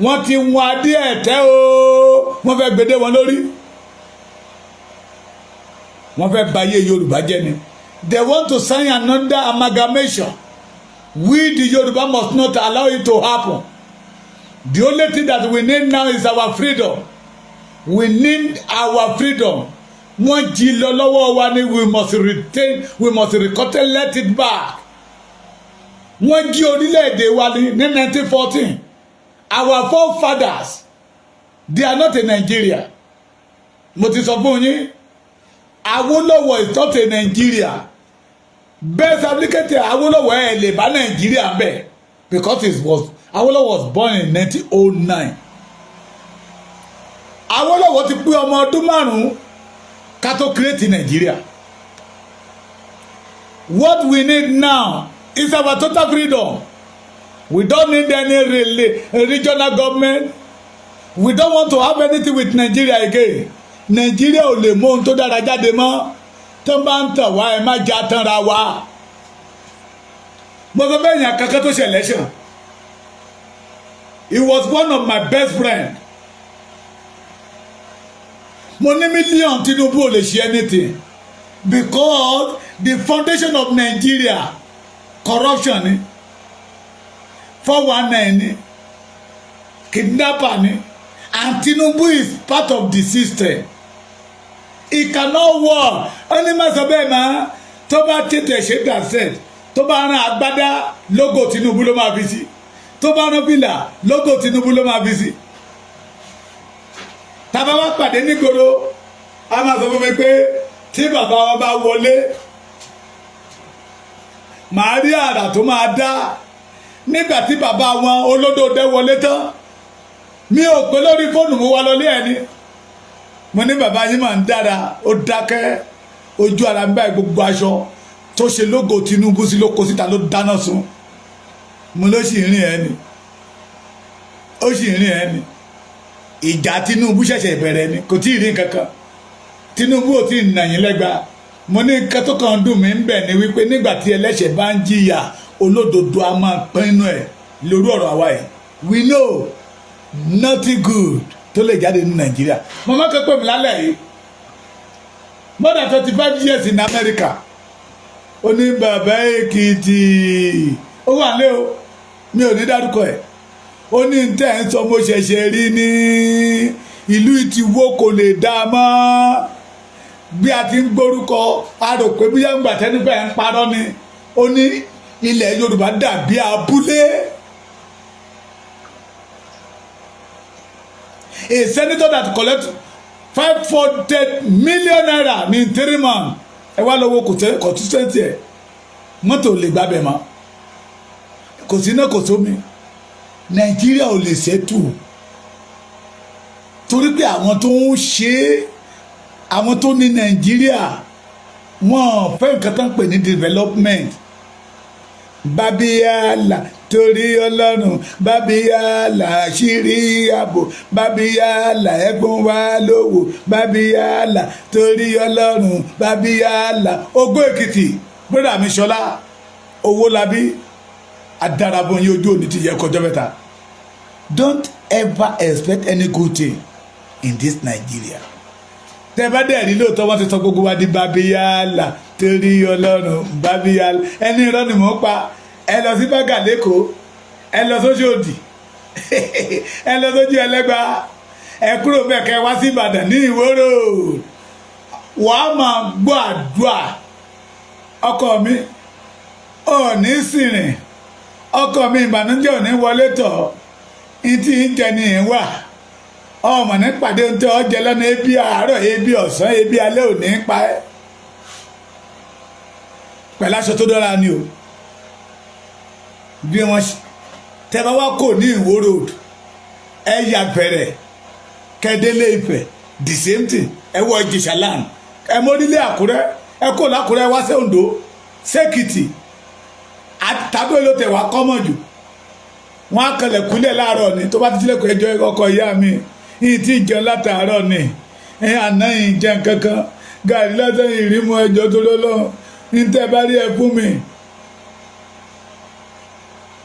Wọ́n ti wọn adé ẹ̀tẹ́ o, wọ́n fẹ́ gbede wọn lórí, wọ́n fẹ́ bayé Yorùbá jẹ́ ni. They want to sign another amalgamation. We the Yorùbá must not allow it to happen. The only thing that we need now is our freedom. We need our freedom. Wọ́n jí lọ lọ́wọ́ wa ni. We must retain, we must recollect it back. Wọ́n jí orílẹ̀-èdè wa ní 1914. Our forefathers, they are not in Nigeria. Mo ti sọ fún yín, Awólọ́wọ̀ is not in Nigeria. Best applicant Awólọ́wọ̀, ẹ̀ lè bá Nàìjíríà bẹ̀, because it was Awólọ́wọ̀ was born in 1909. Awólọ́wọ̀ ti pé ọmọ ọdún 5 ká tó create Nigeria. What we need now is our total freedom. We don't need any really regional government. We don't want to have anything with Nigeria again. Nigeria ò lè mú ohun tó dára jáde mọ́. Tó bá ń tàn wá, ẹ má já tanra wa. Mo sọ bẹ́ẹ̀ yàn kankan tó ṣe election. He was one of my best friend. Mo ní mílíọ̀nù Tinubu ò lè ṣe anything, because the foundation of Nigeria, corruption ni, 419 ni, kidnapper ni, and Tinubu is part of the system. It cannot work. Ẹni má sọ bẹ́ẹ̀ máa tó bá tètè ṣe dàsẹ̀, tó bá rán agbádá, logo Tinubu ló máa fi sí. Tó bá rán fìlà, logo Tinubu ló máa fi sí. Tàbá wá pàdé nígboro, a máa sọ fún mi pé tí bàbá wa bá wọlé, màá rí àrà tó máa dá. Nígbà tí bàbá wọn olódòdó wọlé tán, mi ò pé lórí fóònù, mo wá lọlé ẹni. Mo ní bàbá yín máa ń dára. Ó dákẹ́. Ojú ara mi báyìí, gbogbo aṣọ tó ṣe logo Tinubu sí ló kó síta, ló dáná sun. Mo ló sì rìn ẹni, ó sì rìn ẹni. Ìjà Tinubu ṣẹ̀ṣẹ̀ bẹ̀rẹ̀ ni, kò tí ì rí nǹkan kan. Tinubu ò tí ì nà yín lẹ́gba. Mo ní nǹkan tó kàn dùn mí ń bẹ̀ ni wípé nígbà tí ẹlẹ́ṣẹ̀ bá ń jìyà, olódodo a máa pinnu ẹ̀ lórí ọ̀rọ̀ àwa yìí. We know nothing good tó lè jáde ní Nàìjíríà. Màmá kan pè mí lálẹ́ yìí, more than 25 years in America. Ó ní bàbá Èkìtì, ó wà lé o, mi ò ní dárúkọ ẹ̀. Ó ní tẹ́ ń sọ, mo ṣẹ̀ṣẹ̀ rí ní ìlú ìtìwó, kò lè dá a mọ́. Bí a ti ń gbórúkọ, a rò pé bí yàgbà tẹ́nífẹ̀ ń parọ́ ni. Ó ní ilẹ̀ Yorùbá dàbí abúlé. A senator that collect 500 million naira ní 3 months, ẹ wá lọ́wọ́ constituency ẹ̀, mọ́tò lè gbábẹ́ mọ́, kò sí náà, kò sómi. Nàìjíríà ò lè ṣètù, torí pé àwọn tó ń ṣe é, àwọn tó ní Nàìjíríà, wọn fẹ́ nǹkan tó ń pè ní development. Bábíyàlà, torí Ọlọ́run, bábíyàlà, àṣírí ààbò, bábíyàlà, ẹ̀fún wa lówó, bábíyàlà, torí Ọlọ́run, bábíyàlà. Ògo Èkìtì, brother mi Ṣọlá Owólabí adarabọ̀ yín, ojú òní ti yẹ kọjọ́ mẹ́ta. Don't ever expect any good thing in this Nigeria. Tẹ bá dẹ̀ rí lóòótọ́, wọ́n ti sọ gbogbo wa di bábíyàlà, torí Ọlọ́run, bábíyàlà. Ẹni irọ́ ni mò ń pa. Ẹ lọ sí bágà lẹ́kọ̀ọ́, ẹ lọ sóṣòdì, ẹ lọ sójú Ẹlẹ́gbà, ẹ kúrò bẹ́ẹ̀, kẹ́ wá sí Ìbàdàn ní Ìwó Road, wàá máa gbọ́ àdúrà. Ọkọ mi ò ní sìnrìn, ọkọ mi, ìbànújẹ́ ò ní wọlé tọ̀. Ní tí ń jẹ ní ìwà ọmọ ní pàdé ń tẹ ọ jẹ lọ́nà. Ebi àárọ̀, ebi ọ̀sán, ebi alẹ́ ò ní pa ẹ́, pẹ̀lú aṣọ tó dára ni o. Bí wọ́n tẹ́ bá wá kò ní Ìwó Road, ẹ yà bẹ̀rẹ̀ kẹ́délé Ifẹ̀, the same thing. Ẹ wọ Ìjẹ̀ṣà land, ẹ mórílẹ̀ Àkúrẹ́, ẹ kó l'Ákúrẹ́ wá sí Oǹdó, sẹ́kìtì tàbí ló tẹ̀ wá kọ́mọ̀ jù. Wọ́n á kẹlẹ̀ kúlẹ̀ láàárọ̀ ni. Tó bá ti tilẹ̀kùn, ẹjọ́ ọkọ̀ ìyá mi yìí tí jẹun látàárọ̀ ni. Ẹ àná yìí jẹ́ nǹkankan, gàrí lásán ìrímú. Ẹjọ́ tó lọ́lọ́ ní tẹ́ bá rí ẹ fún mi.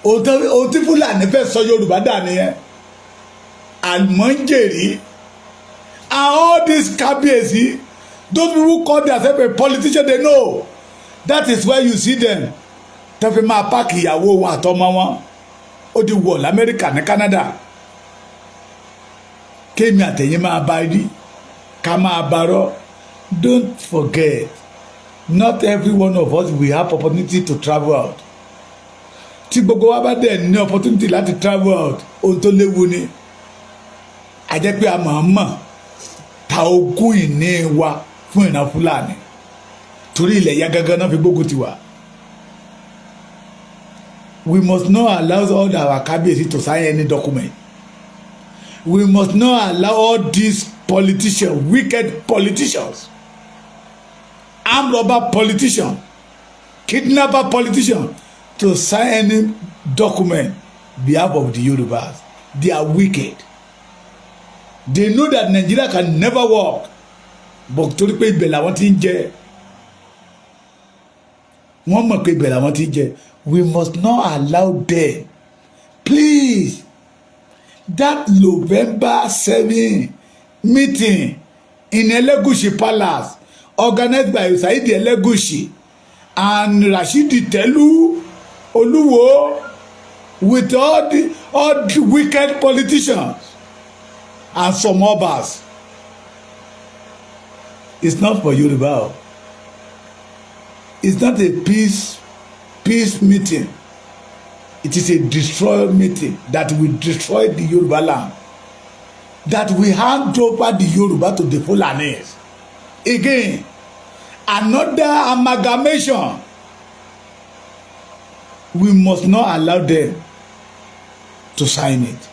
Ohun tí Fúlàní fẹ́ sọ Yorùbá dà nìyẹn, àlùmọ́ńjèrì. And all these kábíyèsí, those people who call themselves a politician, they know. That is why you see them tó fi máa pack ìyàwó wọn àtọmọ wọn, ó di wọ̀ lamẹ́ríkà, ní Canada. Kémi àtẹ̀yìn máa bá rí ká máa bá rọ́. Don't forget, not every one of us will have opportunity to travel out. Tí gbogbo wa bá dẹ̀ ní opportunity láti travel out, ohun tó léwu ni. A jẹ́ pé a mọ̀ ọ́n mọ̀ ta ogún ìní wa fún ìran Fúlàní, torí ilẹ̀ ya gangan náà fi gbógun tiwa. We must not allow all our kábíyèsí to sign any document. We must not allow all these politicians, wicked politicians, armed robber politicians, kidnapper politicians to sign any document behalf of the Yorubas. They are wicked. They know that Nigeria can never work, but torí pé ibẹ̀ làwọn ti ń jẹ, wọ́n mọ̀ pé ibẹ̀ làwọn ti ń jẹ. We must not allow them, please. That November 7 meeting in Elegushi Palace, organized by Saidi Elegushi and Rashidi Telu Oluwo, with all the wicked politicians and some others, it's not for Yoruba. It's not a peace meeting. It is a destroy meeting that will destroy the Yoruba land, that will hand over the Yoruba to the Fulanis again, another amalgamation. We must not allow them to sign it.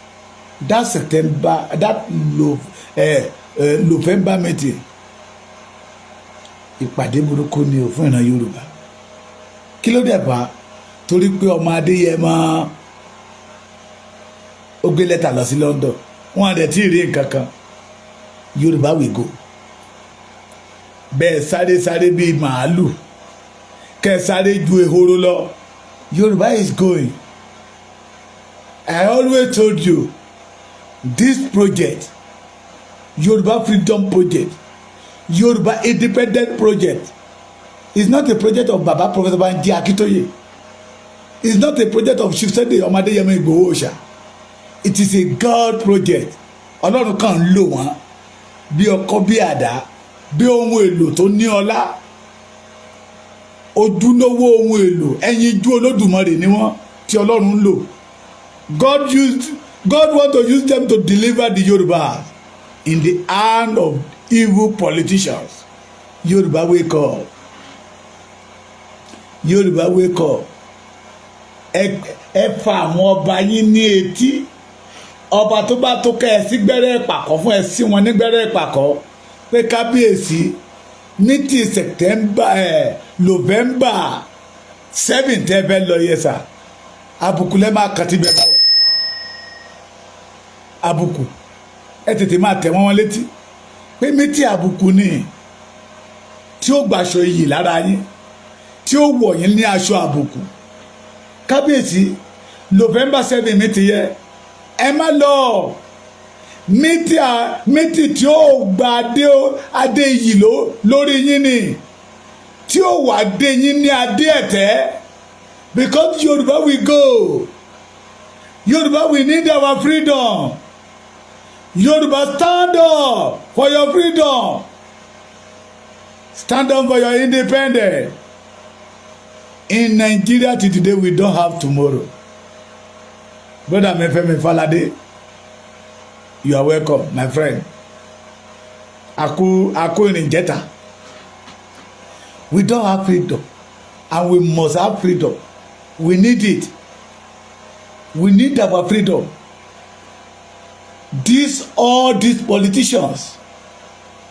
That September, that November meeting, ìpàdé burúkú ni ò fún ìran Yorùbá. Kí ló dẹ̀ bá? Torí pé ọmọ Adéyẹmọ ó gbé lẹ́tà lọ sí London, wọn àdẹ̀ tí ì rí nǹkan kan. Yorùbá we go. Bẹ́ẹ̀ sáré sáré bíi màálù, kẹ́ sáré ju ehoro lọ, Yorùbá is going. I always told you, this project, Yorùbá freedom project, Yorùbá independent project, is not a project of Baba Professor Banji Akintoye. It's not a project of Chief Sunday Ọmọ Adéyẹmọ Ìgbòho Òòṣà. It is a God project. Ọlọ́run kàn ń lò wọ́n bí ọkọ́, bí àdá, bí ohun èlò tó ní ọlá, ojúlówó ohun èlò, ẹyinjú Olódùmarè ni wọ́n tí Ọlọ́run ń lò. God want to use them to deliver the Yorùbá in the hand of evil politicians. Yorùbá, wake up! Yorùbá, wake up! Ẹ fa àwọn ọba yín ní etí. Ọba tó bá tó kẹ́ ẹ sí gbẹ́rẹ́ ìpàkọ́ fún, ẹ sí wọn ní gbẹ́rẹ́ ìpàkọ́ pé kábíyèsí, ní ti September ẹ November 7 tẹ́ fẹ́ lọ yẹ sà, àbùkù lẹ́ máa kàtí bẹ́ẹ̀ bọ́ àbùkù. Ẹ tètè máa tẹ̀ wọ́n létí pé mítí àbùkù ni tí ó gbàṣọ iyì lára yín, tí ó wọ̀ yín ní aṣọ àbùkù. Kábíyèsí, November 7 mi ti yẹ, ẹ má lọ mítì tí ó gba adé, adé iyì lórí yín ni, tí ó wà dé yín ní adé ẹ̀tẹ́, because Yorùbá we go. Yorùbá, we need our freedom. Yorùbá, stand up for your freedom. Stand up for your independence. In Nigeria till today, we don't have tomorrow. Brother mi Fẹ́mi Falade, you are welcome, my friend. Aku aku ìrìnjẹta. We don't have freedom and we must have freedom. We need it. We need our freedom. This all these politicians,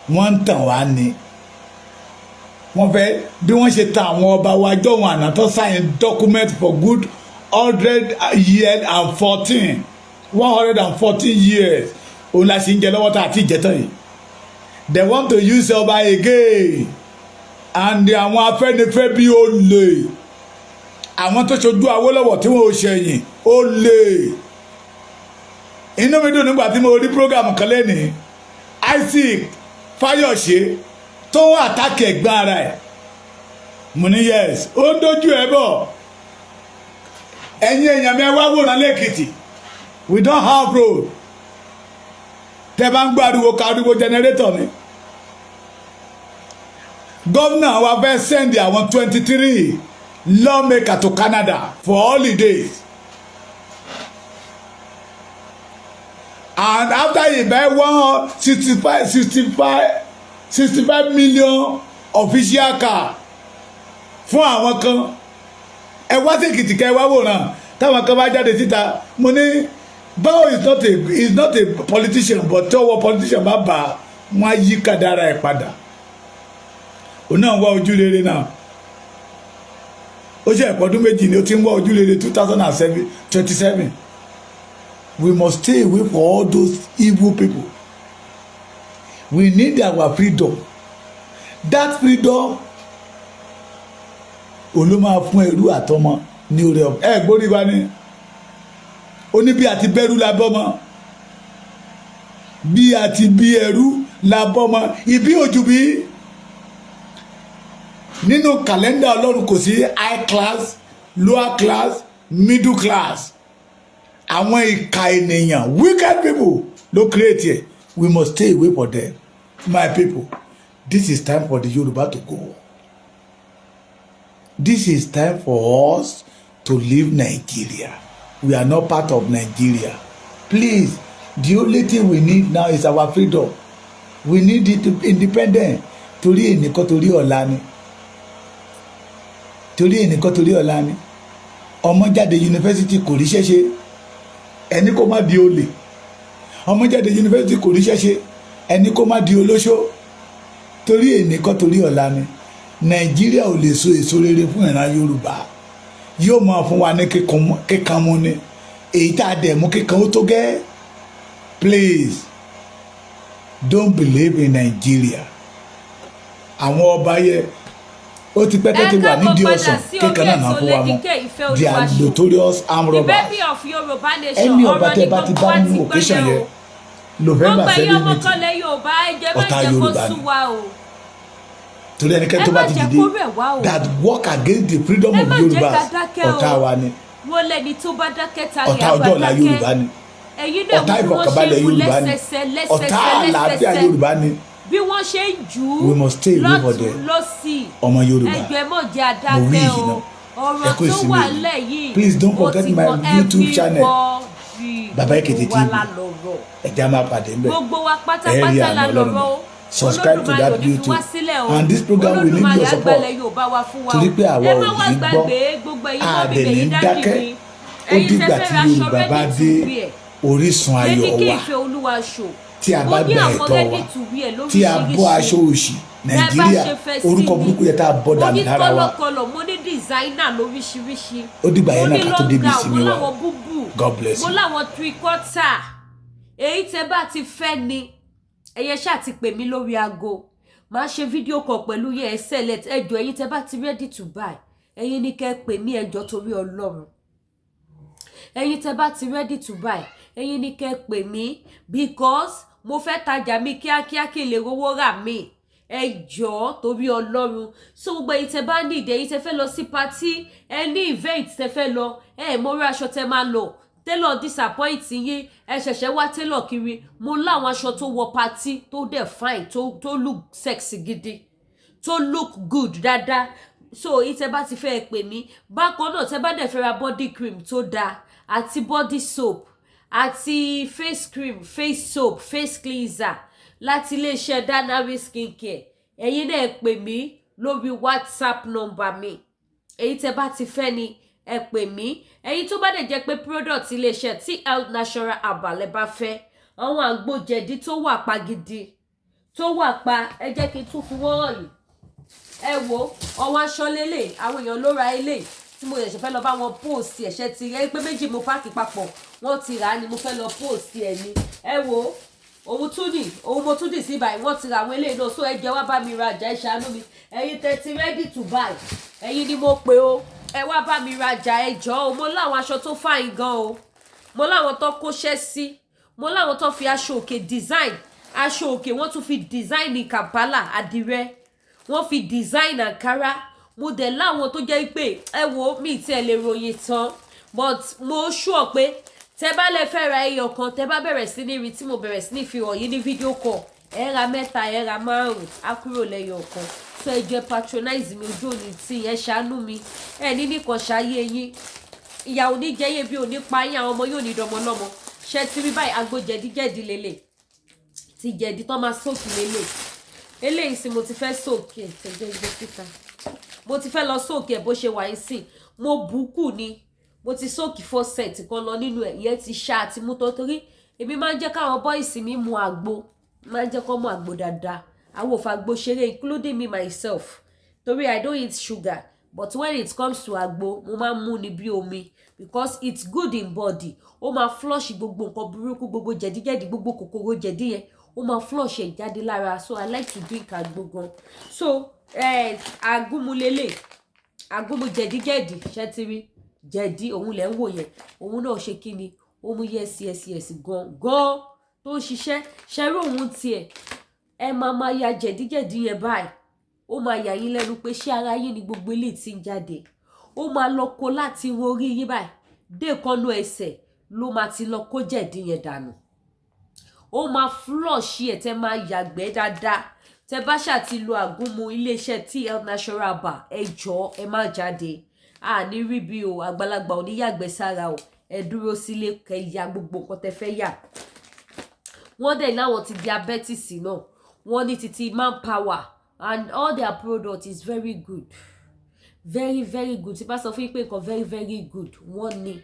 wọ́n ń tàn wá ní. Wọ́n fẹ́ bí wọ́n ṣe ta àwọn ọba wa jọ̀wọ́n àná tó sign document for good hundred years and fourteen, 114 years. Òun la ṣe ń jẹ lọ́wọ́ tá a ti jẹ tán yìí. They want to use ọba again and àwọn Afẹ́nifẹ́re bí olè, àwọn tó ṣojú Awólọ́wọ̀ tí wọ́n ò ṣẹ̀yìn olè. Inú mi dùn nígbà tí mo rí program kan lẹ́nìí, Isaac Fayose tó ń attack ẹ̀gbọ́n ara ẹ̀. Mo ní yes, ó ń dojú ẹ̀ bọ̀. Ẹ̀yin èèyàn mi, ẹ wá wòran lẹ́kìtì. We don't have road. Tẹ́ bá ń gbọ́ ariwo kariwo, generator ni. Gómìnà wa fẹ́ send àwọn 23 lawmaker to Canada for holidays, and after he buy 165 65 65 million official car fún àwọn kan. Ẹ wá sí Èkìtì, ká ẹ wá wòran táwọn kan bá jáde síta. Mo ní báwo, is not a politician, but tọwọ́ politician bá bá wọn á yí kádàrá ẹ padà. Òun náà wá ojú rere náà. Ó ṣe ìpọ́dún 2 ni ó ti ń wá ojú rere, 2007 27. We must stay away from all those evil people. We need our freedom. That freedom òun ló máa fún ẹrú àtọmọ ní orí ọ. Ẹ gbórí wa ni ó ní bí àti bẹ́rù la bọ́mọ, bí àti bí ẹrú la bọ́mọ, ìbí òjò bí nínú kàlẹ́ndà Ọlọ́run. Kò sí high class, lower class, middle class. Àwọn ìka ènìyàn, wicked people ló create it. We must stay away from them. My people, this is time for the Yoruba to go. This is time for us to leave Nigeria. We are not part of Nigeria. Please, the only thing we need now is our freedom. We need it independent, torí ẹnìkan, torí ọ̀la ni, torí ẹnìkan, torí ọ̀la ni. Ọmọ jáde yunifásitì, kò ríṣẹ́ ṣe, ẹni kó má di olè. Ọmọ jáde yunifásitì, kò ríṣẹ́ ṣe, ẹni kó má di olóṣó. Torí ẹnìkan, torí ọ̀la ni. Nàìjíríà ò lè so èso rere fún ìran Yorùbá. Yóò máa fún wa ní kíkan mú ni, èyí tá a dẹ̀ mú kíkan ó tó gẹ́. Please, don't believe in Nigeria. Àwọn ọba yẹ ó ti pẹ́ tẹ́ ti wà nídìí ọ̀sán kíkan náà náà fún wa mọ́. They are notorious armed robbers. Ẹni ọba tẹ́ bá ti bá nínú occasion yẹn, November 7 meeting, ọ̀tá Yorùbá ni, torí ẹnikẹ́ni tó bá ti dìde that work against the freedom of Yorùbá, ọ̀tá wa ni, ọ̀tá ọjọ́ ọ̀la Yorùbá ni, ọ̀tá ìfọ̀kànbalẹ̀ Yorùbá ni, ọ̀tá àlàáfíà Yorùbá ni. Bí wọ́n ṣe ń jù ú We must stay away for them. lọ́sì. Ọmọ Yorùbá, mo wí yìí náà, ẹ kó ìsinmi yìí. Please don't forget my YouTube channel, Baba Ekiti TV. Ẹ já máa pàdé ńbẹ̀. Ẹ rí àná Ọlọ́run. Subscribe to that YouTube. And this program will need your support, torí pé àwa ò ní gbọ́, a dẹ̀ ní dákẹ́. Ó dìgbà tí Yorùbá bá dé orísun ayọ̀ wa, tí a bá gba ẹ̀tọ́ wa, tí a bọ́ aṣọ òṣì Nàìjíríà, orúkọ burúkú yẹn, tá a bọ́ dànù lára wa. Mo ní designer lóríṣiríṣi. Ó dìgbà yẹn náà ká tó débi ìsinmi wa. God bless Mo you. láwọn tricota. Èyí tẹ bá ti fẹ́ ni ẹ̀yẹ ṣáà ti pè mí lórí aago, máa ṣe fídíò kan pẹ̀lú yẹn. Ẹ select. Ẹjọ́, ẹ̀yin tẹ bá ti ready to buy, ẹ̀yin ní kẹ́ pè mí. Ẹjọ́, torí Ọlọ́run, ẹ̀yin tẹ bá ti ready to buy, ẹ̀yin ní kẹ́ pè mí, because mo fẹ́ tajà mi kíákíá kí n lè rówó rà mí. Ẹ jọ̀ọ́, torí Ọlọ́run. So gbogbo ẹ̀yin tẹ bá ní ìdí, ẹ̀yin tẹ fẹ́ lọ sí party, ẹ ní event tẹ fẹ́ lọ, ẹ mọ orí aṣọ tẹ máa lọ, tailor disappoint yín, ẹ ṣẹ̀ṣẹ̀ wá tailor kiri, mo láwọn aṣọ tó wọ party, tó dẹ̀ fine, tó look sexy gidi, tó look good dáadáa. So èyí tẹ bá ti fẹ́ pè mí. Bákan náà, tẹ bá dẹ̀ fẹ́ ra body cream tó dáa àti body soap àti face cream, face soap, face cleanser láti iléeṣẹ́ Danari Skincare, ẹ̀yin náà pè mí lórí WhatsApp number mi. Èyí tẹ bá ti fẹ́ ni ẹ pè mí. Ẹ̀yin tó bá dẹ̀ jẹ́ pé product iléeṣẹ́ TL Natural Herbal ẹ bá fẹ́, àwọn àgbo jẹ̀dí tó wà pa gidi, tó wà pa, ẹ jẹ́ kí n tún fi wọ́n hàn yìí. Ẹ wo ọwọ́ aṣọ lélẹ̀, àwọn èèyàn ló ra ilé tí mo ṣẹ̀ṣẹ̀ fẹ́ lọ bá wọn post. Ẹ̀ṣẹ̀ ti ẹ pé méjì mo pack papọ̀, wọ́n ti rà á ni mo fẹ́ lọ post ẹ̀ ni. Ẹ wo Òun tún nì, òun mo tún dì sí báyìí. Wọ́n ti ra àwọn eléyìí náà, so ẹ jẹ́ wá bá mi rajà, ẹ ṣàánú mi. Ẹ̀yin tẹ́ ti ready to buy, ẹ̀yin ni mo pè o. Ẹ wá bá mi rajà, ẹ jọ̀ọ́ o. Mo láwọn aṣọ tó fine gan o. Mo láwọn tó kóṣẹ́ sí, mo láwọn tó fi aṣọ òkè design, aṣọ òkè wọ́n tún fi design ní Kampala, àdìrẹ wọ́n fi design àǹkárá. Mo dẹ̀ láwọn tó jẹ́ pé, ẹ wo, mi tí ẹ lè ròyìn tán, but mo sure pé tẹ bá lè fẹ́ ra ẹyọ kan, tẹ bá bẹ̀rẹ̀ sí ní rí tí mo bẹ̀rẹ̀ sí ní fi hàn yín ní video call, ẹ ra mẹ́ta, ẹ ra márùn, á kúrò lẹ́yọ kan. So ẹ jẹ́ patronize mi, ojú òní tí ẹ ṣàánú mi. Ẹ ní nìkan ṣayé yín, ìyà ò ní jẹ́yé bí ò ní pa yín, àwọn ọmọ yóò ní dọmọ lọ́mọ. Ṣe ti rí báyìí? Agbo jẹ̀díjẹ̀dí lélẹ̀, ti jẹ̀dí tó máa soak lélẹ̀. Eléyìí sì mo ti fẹ́ soak ẹ̀, tẹ̀jẹ́ gbé síta. Mo ti fẹ́ lọ soak ẹ̀ bó ṣe wà yín sìn. Mo bùkù ni, mo ti soak four set kan lọ nínú ẹ̀. Ìyẹn ti ṣá àti mú tó, torí èmi máa ń jẹ́ káwọn boys mi mu àgbo, máa ń jẹ́ kó mu àgbo dáadáa. Àwọn ò fàgbo ṣeré, including me myself, torí I don't eat sugar, but when it comes to àgbo, mo máa ń mú ni bí omi, because it's good in body. Ó máa flush gbogbo nǹkan burúkú, gbogbo jẹ̀díjẹ̀dí, gbogbo kòkòrò jẹ̀dí yẹn, ó máa flush ẹ̀ jáde lára. So I like to drink àgbo gan. So àgúnmu lélẹ̀, àgúnmu jẹ̀díjẹ̀dí. Ṣẹ́ ti rí jẹ̀dí? Òun lẹ̀ ń wò yẹn. Òun náà ṣe kí ni, ó mú yes gan gan tó ń ṣiṣẹ́. Ṣẹ́rí òun tiẹ̀, ẹ máa máa ya jẹ̀díjẹ̀dí yẹn báyìí, ó máa yà yín lẹ́nu pé ṣé ara yín ni gbogbo eléyìí ti ń jáde. Ó máa lọ kó láti irun orí yín báyìí dé ìkànnú ẹsẹ̀, ló máa ti lọ kó jẹ̀dí yẹn dànù. Ó máa flush ẹ̀, tẹ́ máa yàgbẹ́ dáadáa tẹ́ bá ṣáà ti lo àgúnmu iléeṣẹ́ TL Natural Bar. Ẹ jọ̀ọ́, ẹ má jáde, àní rí bí o. Àgbàlagbà ò ní yàgbẹ́ sára o. Ẹ dúró sílé, kẹ́ ya gbogbo nǹkan tẹ́ fẹ́ yà. Wọ́n dẹ̀ láwọn ti diabetes náà, wọ́n ní títí manpower, and all their product is very good, very very good. Tí bá sọ fún yín pé nǹkan very very good, wọ́n ní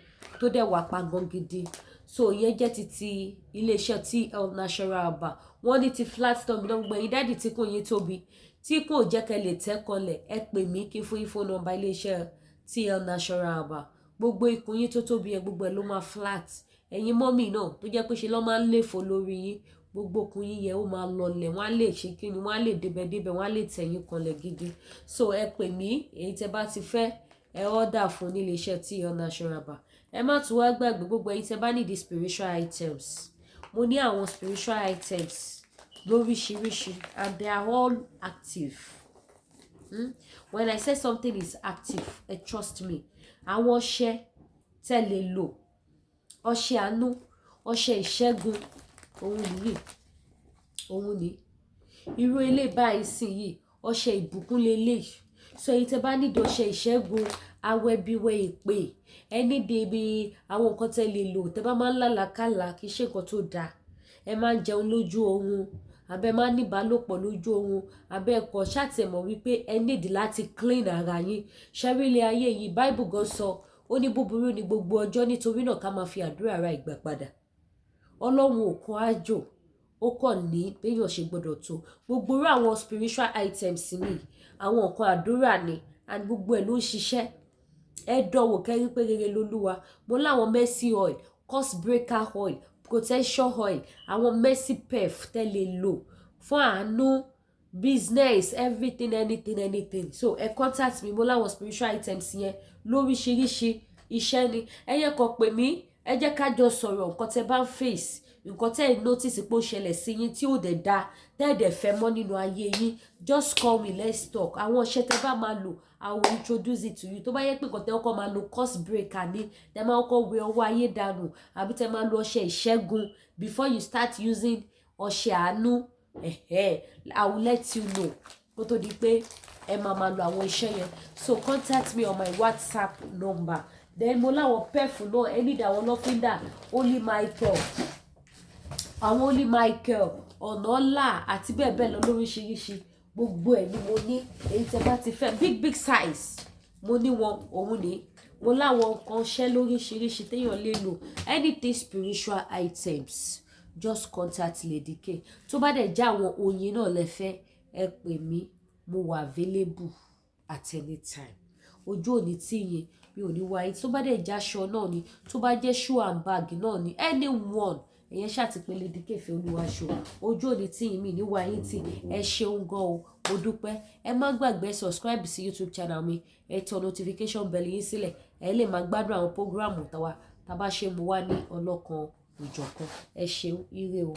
tó dẹ̀ wà pa gan gidi. So ìyẹn jẹ́ títí iléeṣẹ́ TL Natural Herbal. Wọ́n ní ti flat tummy náà. Gbogbo ẹ̀yin daddy tí kò yín tóbi, tí kò jẹ́ kẹ́ lè tẹ́ kanlẹ̀, ẹ pè mí kí n fún yín phone number iléeṣẹ́ TL Natural Herbal. Gbogbo ikùn yín tó tóbi yẹn, gbogbo ẹ̀ ló máa flat. Ẹ̀yin mummy náà tó jẹ́ pé ṣe lọ́ máa ń léfò lórí yín, gbogbo okùn yín yẹn ó máa lọlẹ̀, wọ́n á lè ṣe kí ni, wọ́n á lè débẹ̀débẹ̀, wọ́n á lè tẹ̀yìn kanlẹ̀ gidi. So ẹ pè mí, èyí tẹ́ bá ti fẹ́, ẹ order fún nílé iṣẹ́ TL Natural Herbal. Ẹ má tún wá gbàgbé, gbogbo ẹ̀yin tẹ́ bá need spiritual items, mo ní àwọn spiritual items lóríṣiríṣi, and they are all active. When I say something is active, ẹ trust me. Àwọn ọṣẹ tẹ́ lè lò, ọṣẹ àánú, ọṣẹ ìṣẹ́gun, òun nìyí, òun ní irú ilé báyìí sìn yìí, ọṣẹ ìbùkún lélẹ̀. So èyí tẹ́ bá nídìí ọṣẹ ìṣẹ́gun, awẹ́bíwẹ́ ìpè, ẹ nídìí ibi àwọn nǹkan tẹ́ lè lò tẹ́ bá máa ń lálàákàlà, kì í ṣe nǹkan tó dáa, ẹ máa ń jẹun lójú oorun, àbẹ máa ń ní ìbálòpọ̀ lójú oorun, àbẹ ẹ̀kọ́ ṣàtẹ̀mọ̀ wípé ẹ nídìí láti clean ara yín. Ṣẹ́rí ilé ayé yìí, Bible gan sọ, ó ní búburú ní gbogbo ọjọ́, nítorí náà ká máa fi àdúrà ra ìgbà padà. Ọlọ́run ò kọ́ àjò, ó kàn ní béèyàn ṣe gbọdọ̀ tó. Gbogbo irú àwọn spiritual items ni, àwọn nǹkan àdúrà ni, and gbogbo ẹ̀ ló ń ṣiṣẹ́. Ẹ dánwò kẹ́rí pé rere lolúwa. Mo láwọn mercy oil, curse breaker oil, protection oil, àwọn mercy perf tẹ́ lè lò fún àánú, business, everything, anything, anything. So ẹ contact mi. Mo láwọn spiritual items yẹn lóríṣiríṣi iṣẹ́ ni. Ẹ yẹ kàn pè mí, ẹ jẹ́ ká jọ sọ̀rọ̀. Nǹkan tẹ́ bá ń face, nǹkan tẹ́ ẹ notice pé ó ṣẹlẹ̀ sí yín tí ò dẹ̀ da, tẹ́ ẹ dẹ̀ fẹ́ mọ́ nínú ayé yín, just call me, let's talk. Àwọn ọṣẹ tẹ́ bá máa lò, I will introduce it to you. Tó bá yẹ pé nǹkan tẹ́ kọ́kọ́ máa lo, curse breaker ní, tẹ́ máa kọ́kọ́ wẹ ọwọ́ ayé dànù, àbí tẹ́ máa lo ọṣẹ ìṣẹ́gun before you start using ọṣẹ àánú, I will let you know kó tó di pé ẹ máa máa lo àwọn iṣẹ́ yẹn. So contact me on my WhatsApp number. Then mo láwọn perfume náà. Ẹ need àwọn lọ́fíńdà, Holy Michael, àwọn Holy Michael, ọ̀nà ọ̀la àti bẹ́ẹ̀ bẹ́ẹ̀ lọ lóríṣiríṣi. Gbogbo ẹ̀ ni mo ní. Èyí tẹ́ bá ti fẹ́, big big size, mo ní wọn. Òun ní mo láwọn nǹkan ṣẹ́ lóríṣiríṣi téèyàn lè lò. Anything spiritual items, just contact Lady K. Tó bá dẹ̀ jẹ́ àwọn oyin náà lẹ fẹ́, ẹ pè mí, mo wà available at any time. Ojú òní tí yín, mi ò ní wáyé. Tó bá dẹ̀ jẹ́ aṣọ náà ni, tó bá jẹ́ shoe and bag náà ni, anyone, Ẹ̀yẹn ṣàtìpele díkẹ̀fẹ́ olúwaṣọ ojú òní tí yín mi níwá yín tì. Ẹ ṣeun gan o, mo dúpẹ́. Ẹ má gbàgbé subscribe sí YouTube channel mi, ẹ tọ notification bell yín sílẹ̀, ẹ lè máa gbádùn àwọn program tàwa tá a bá ṣe mú wá ní ọlọ́kan òjọ̀kan. Ẹ ṣeun, ire o.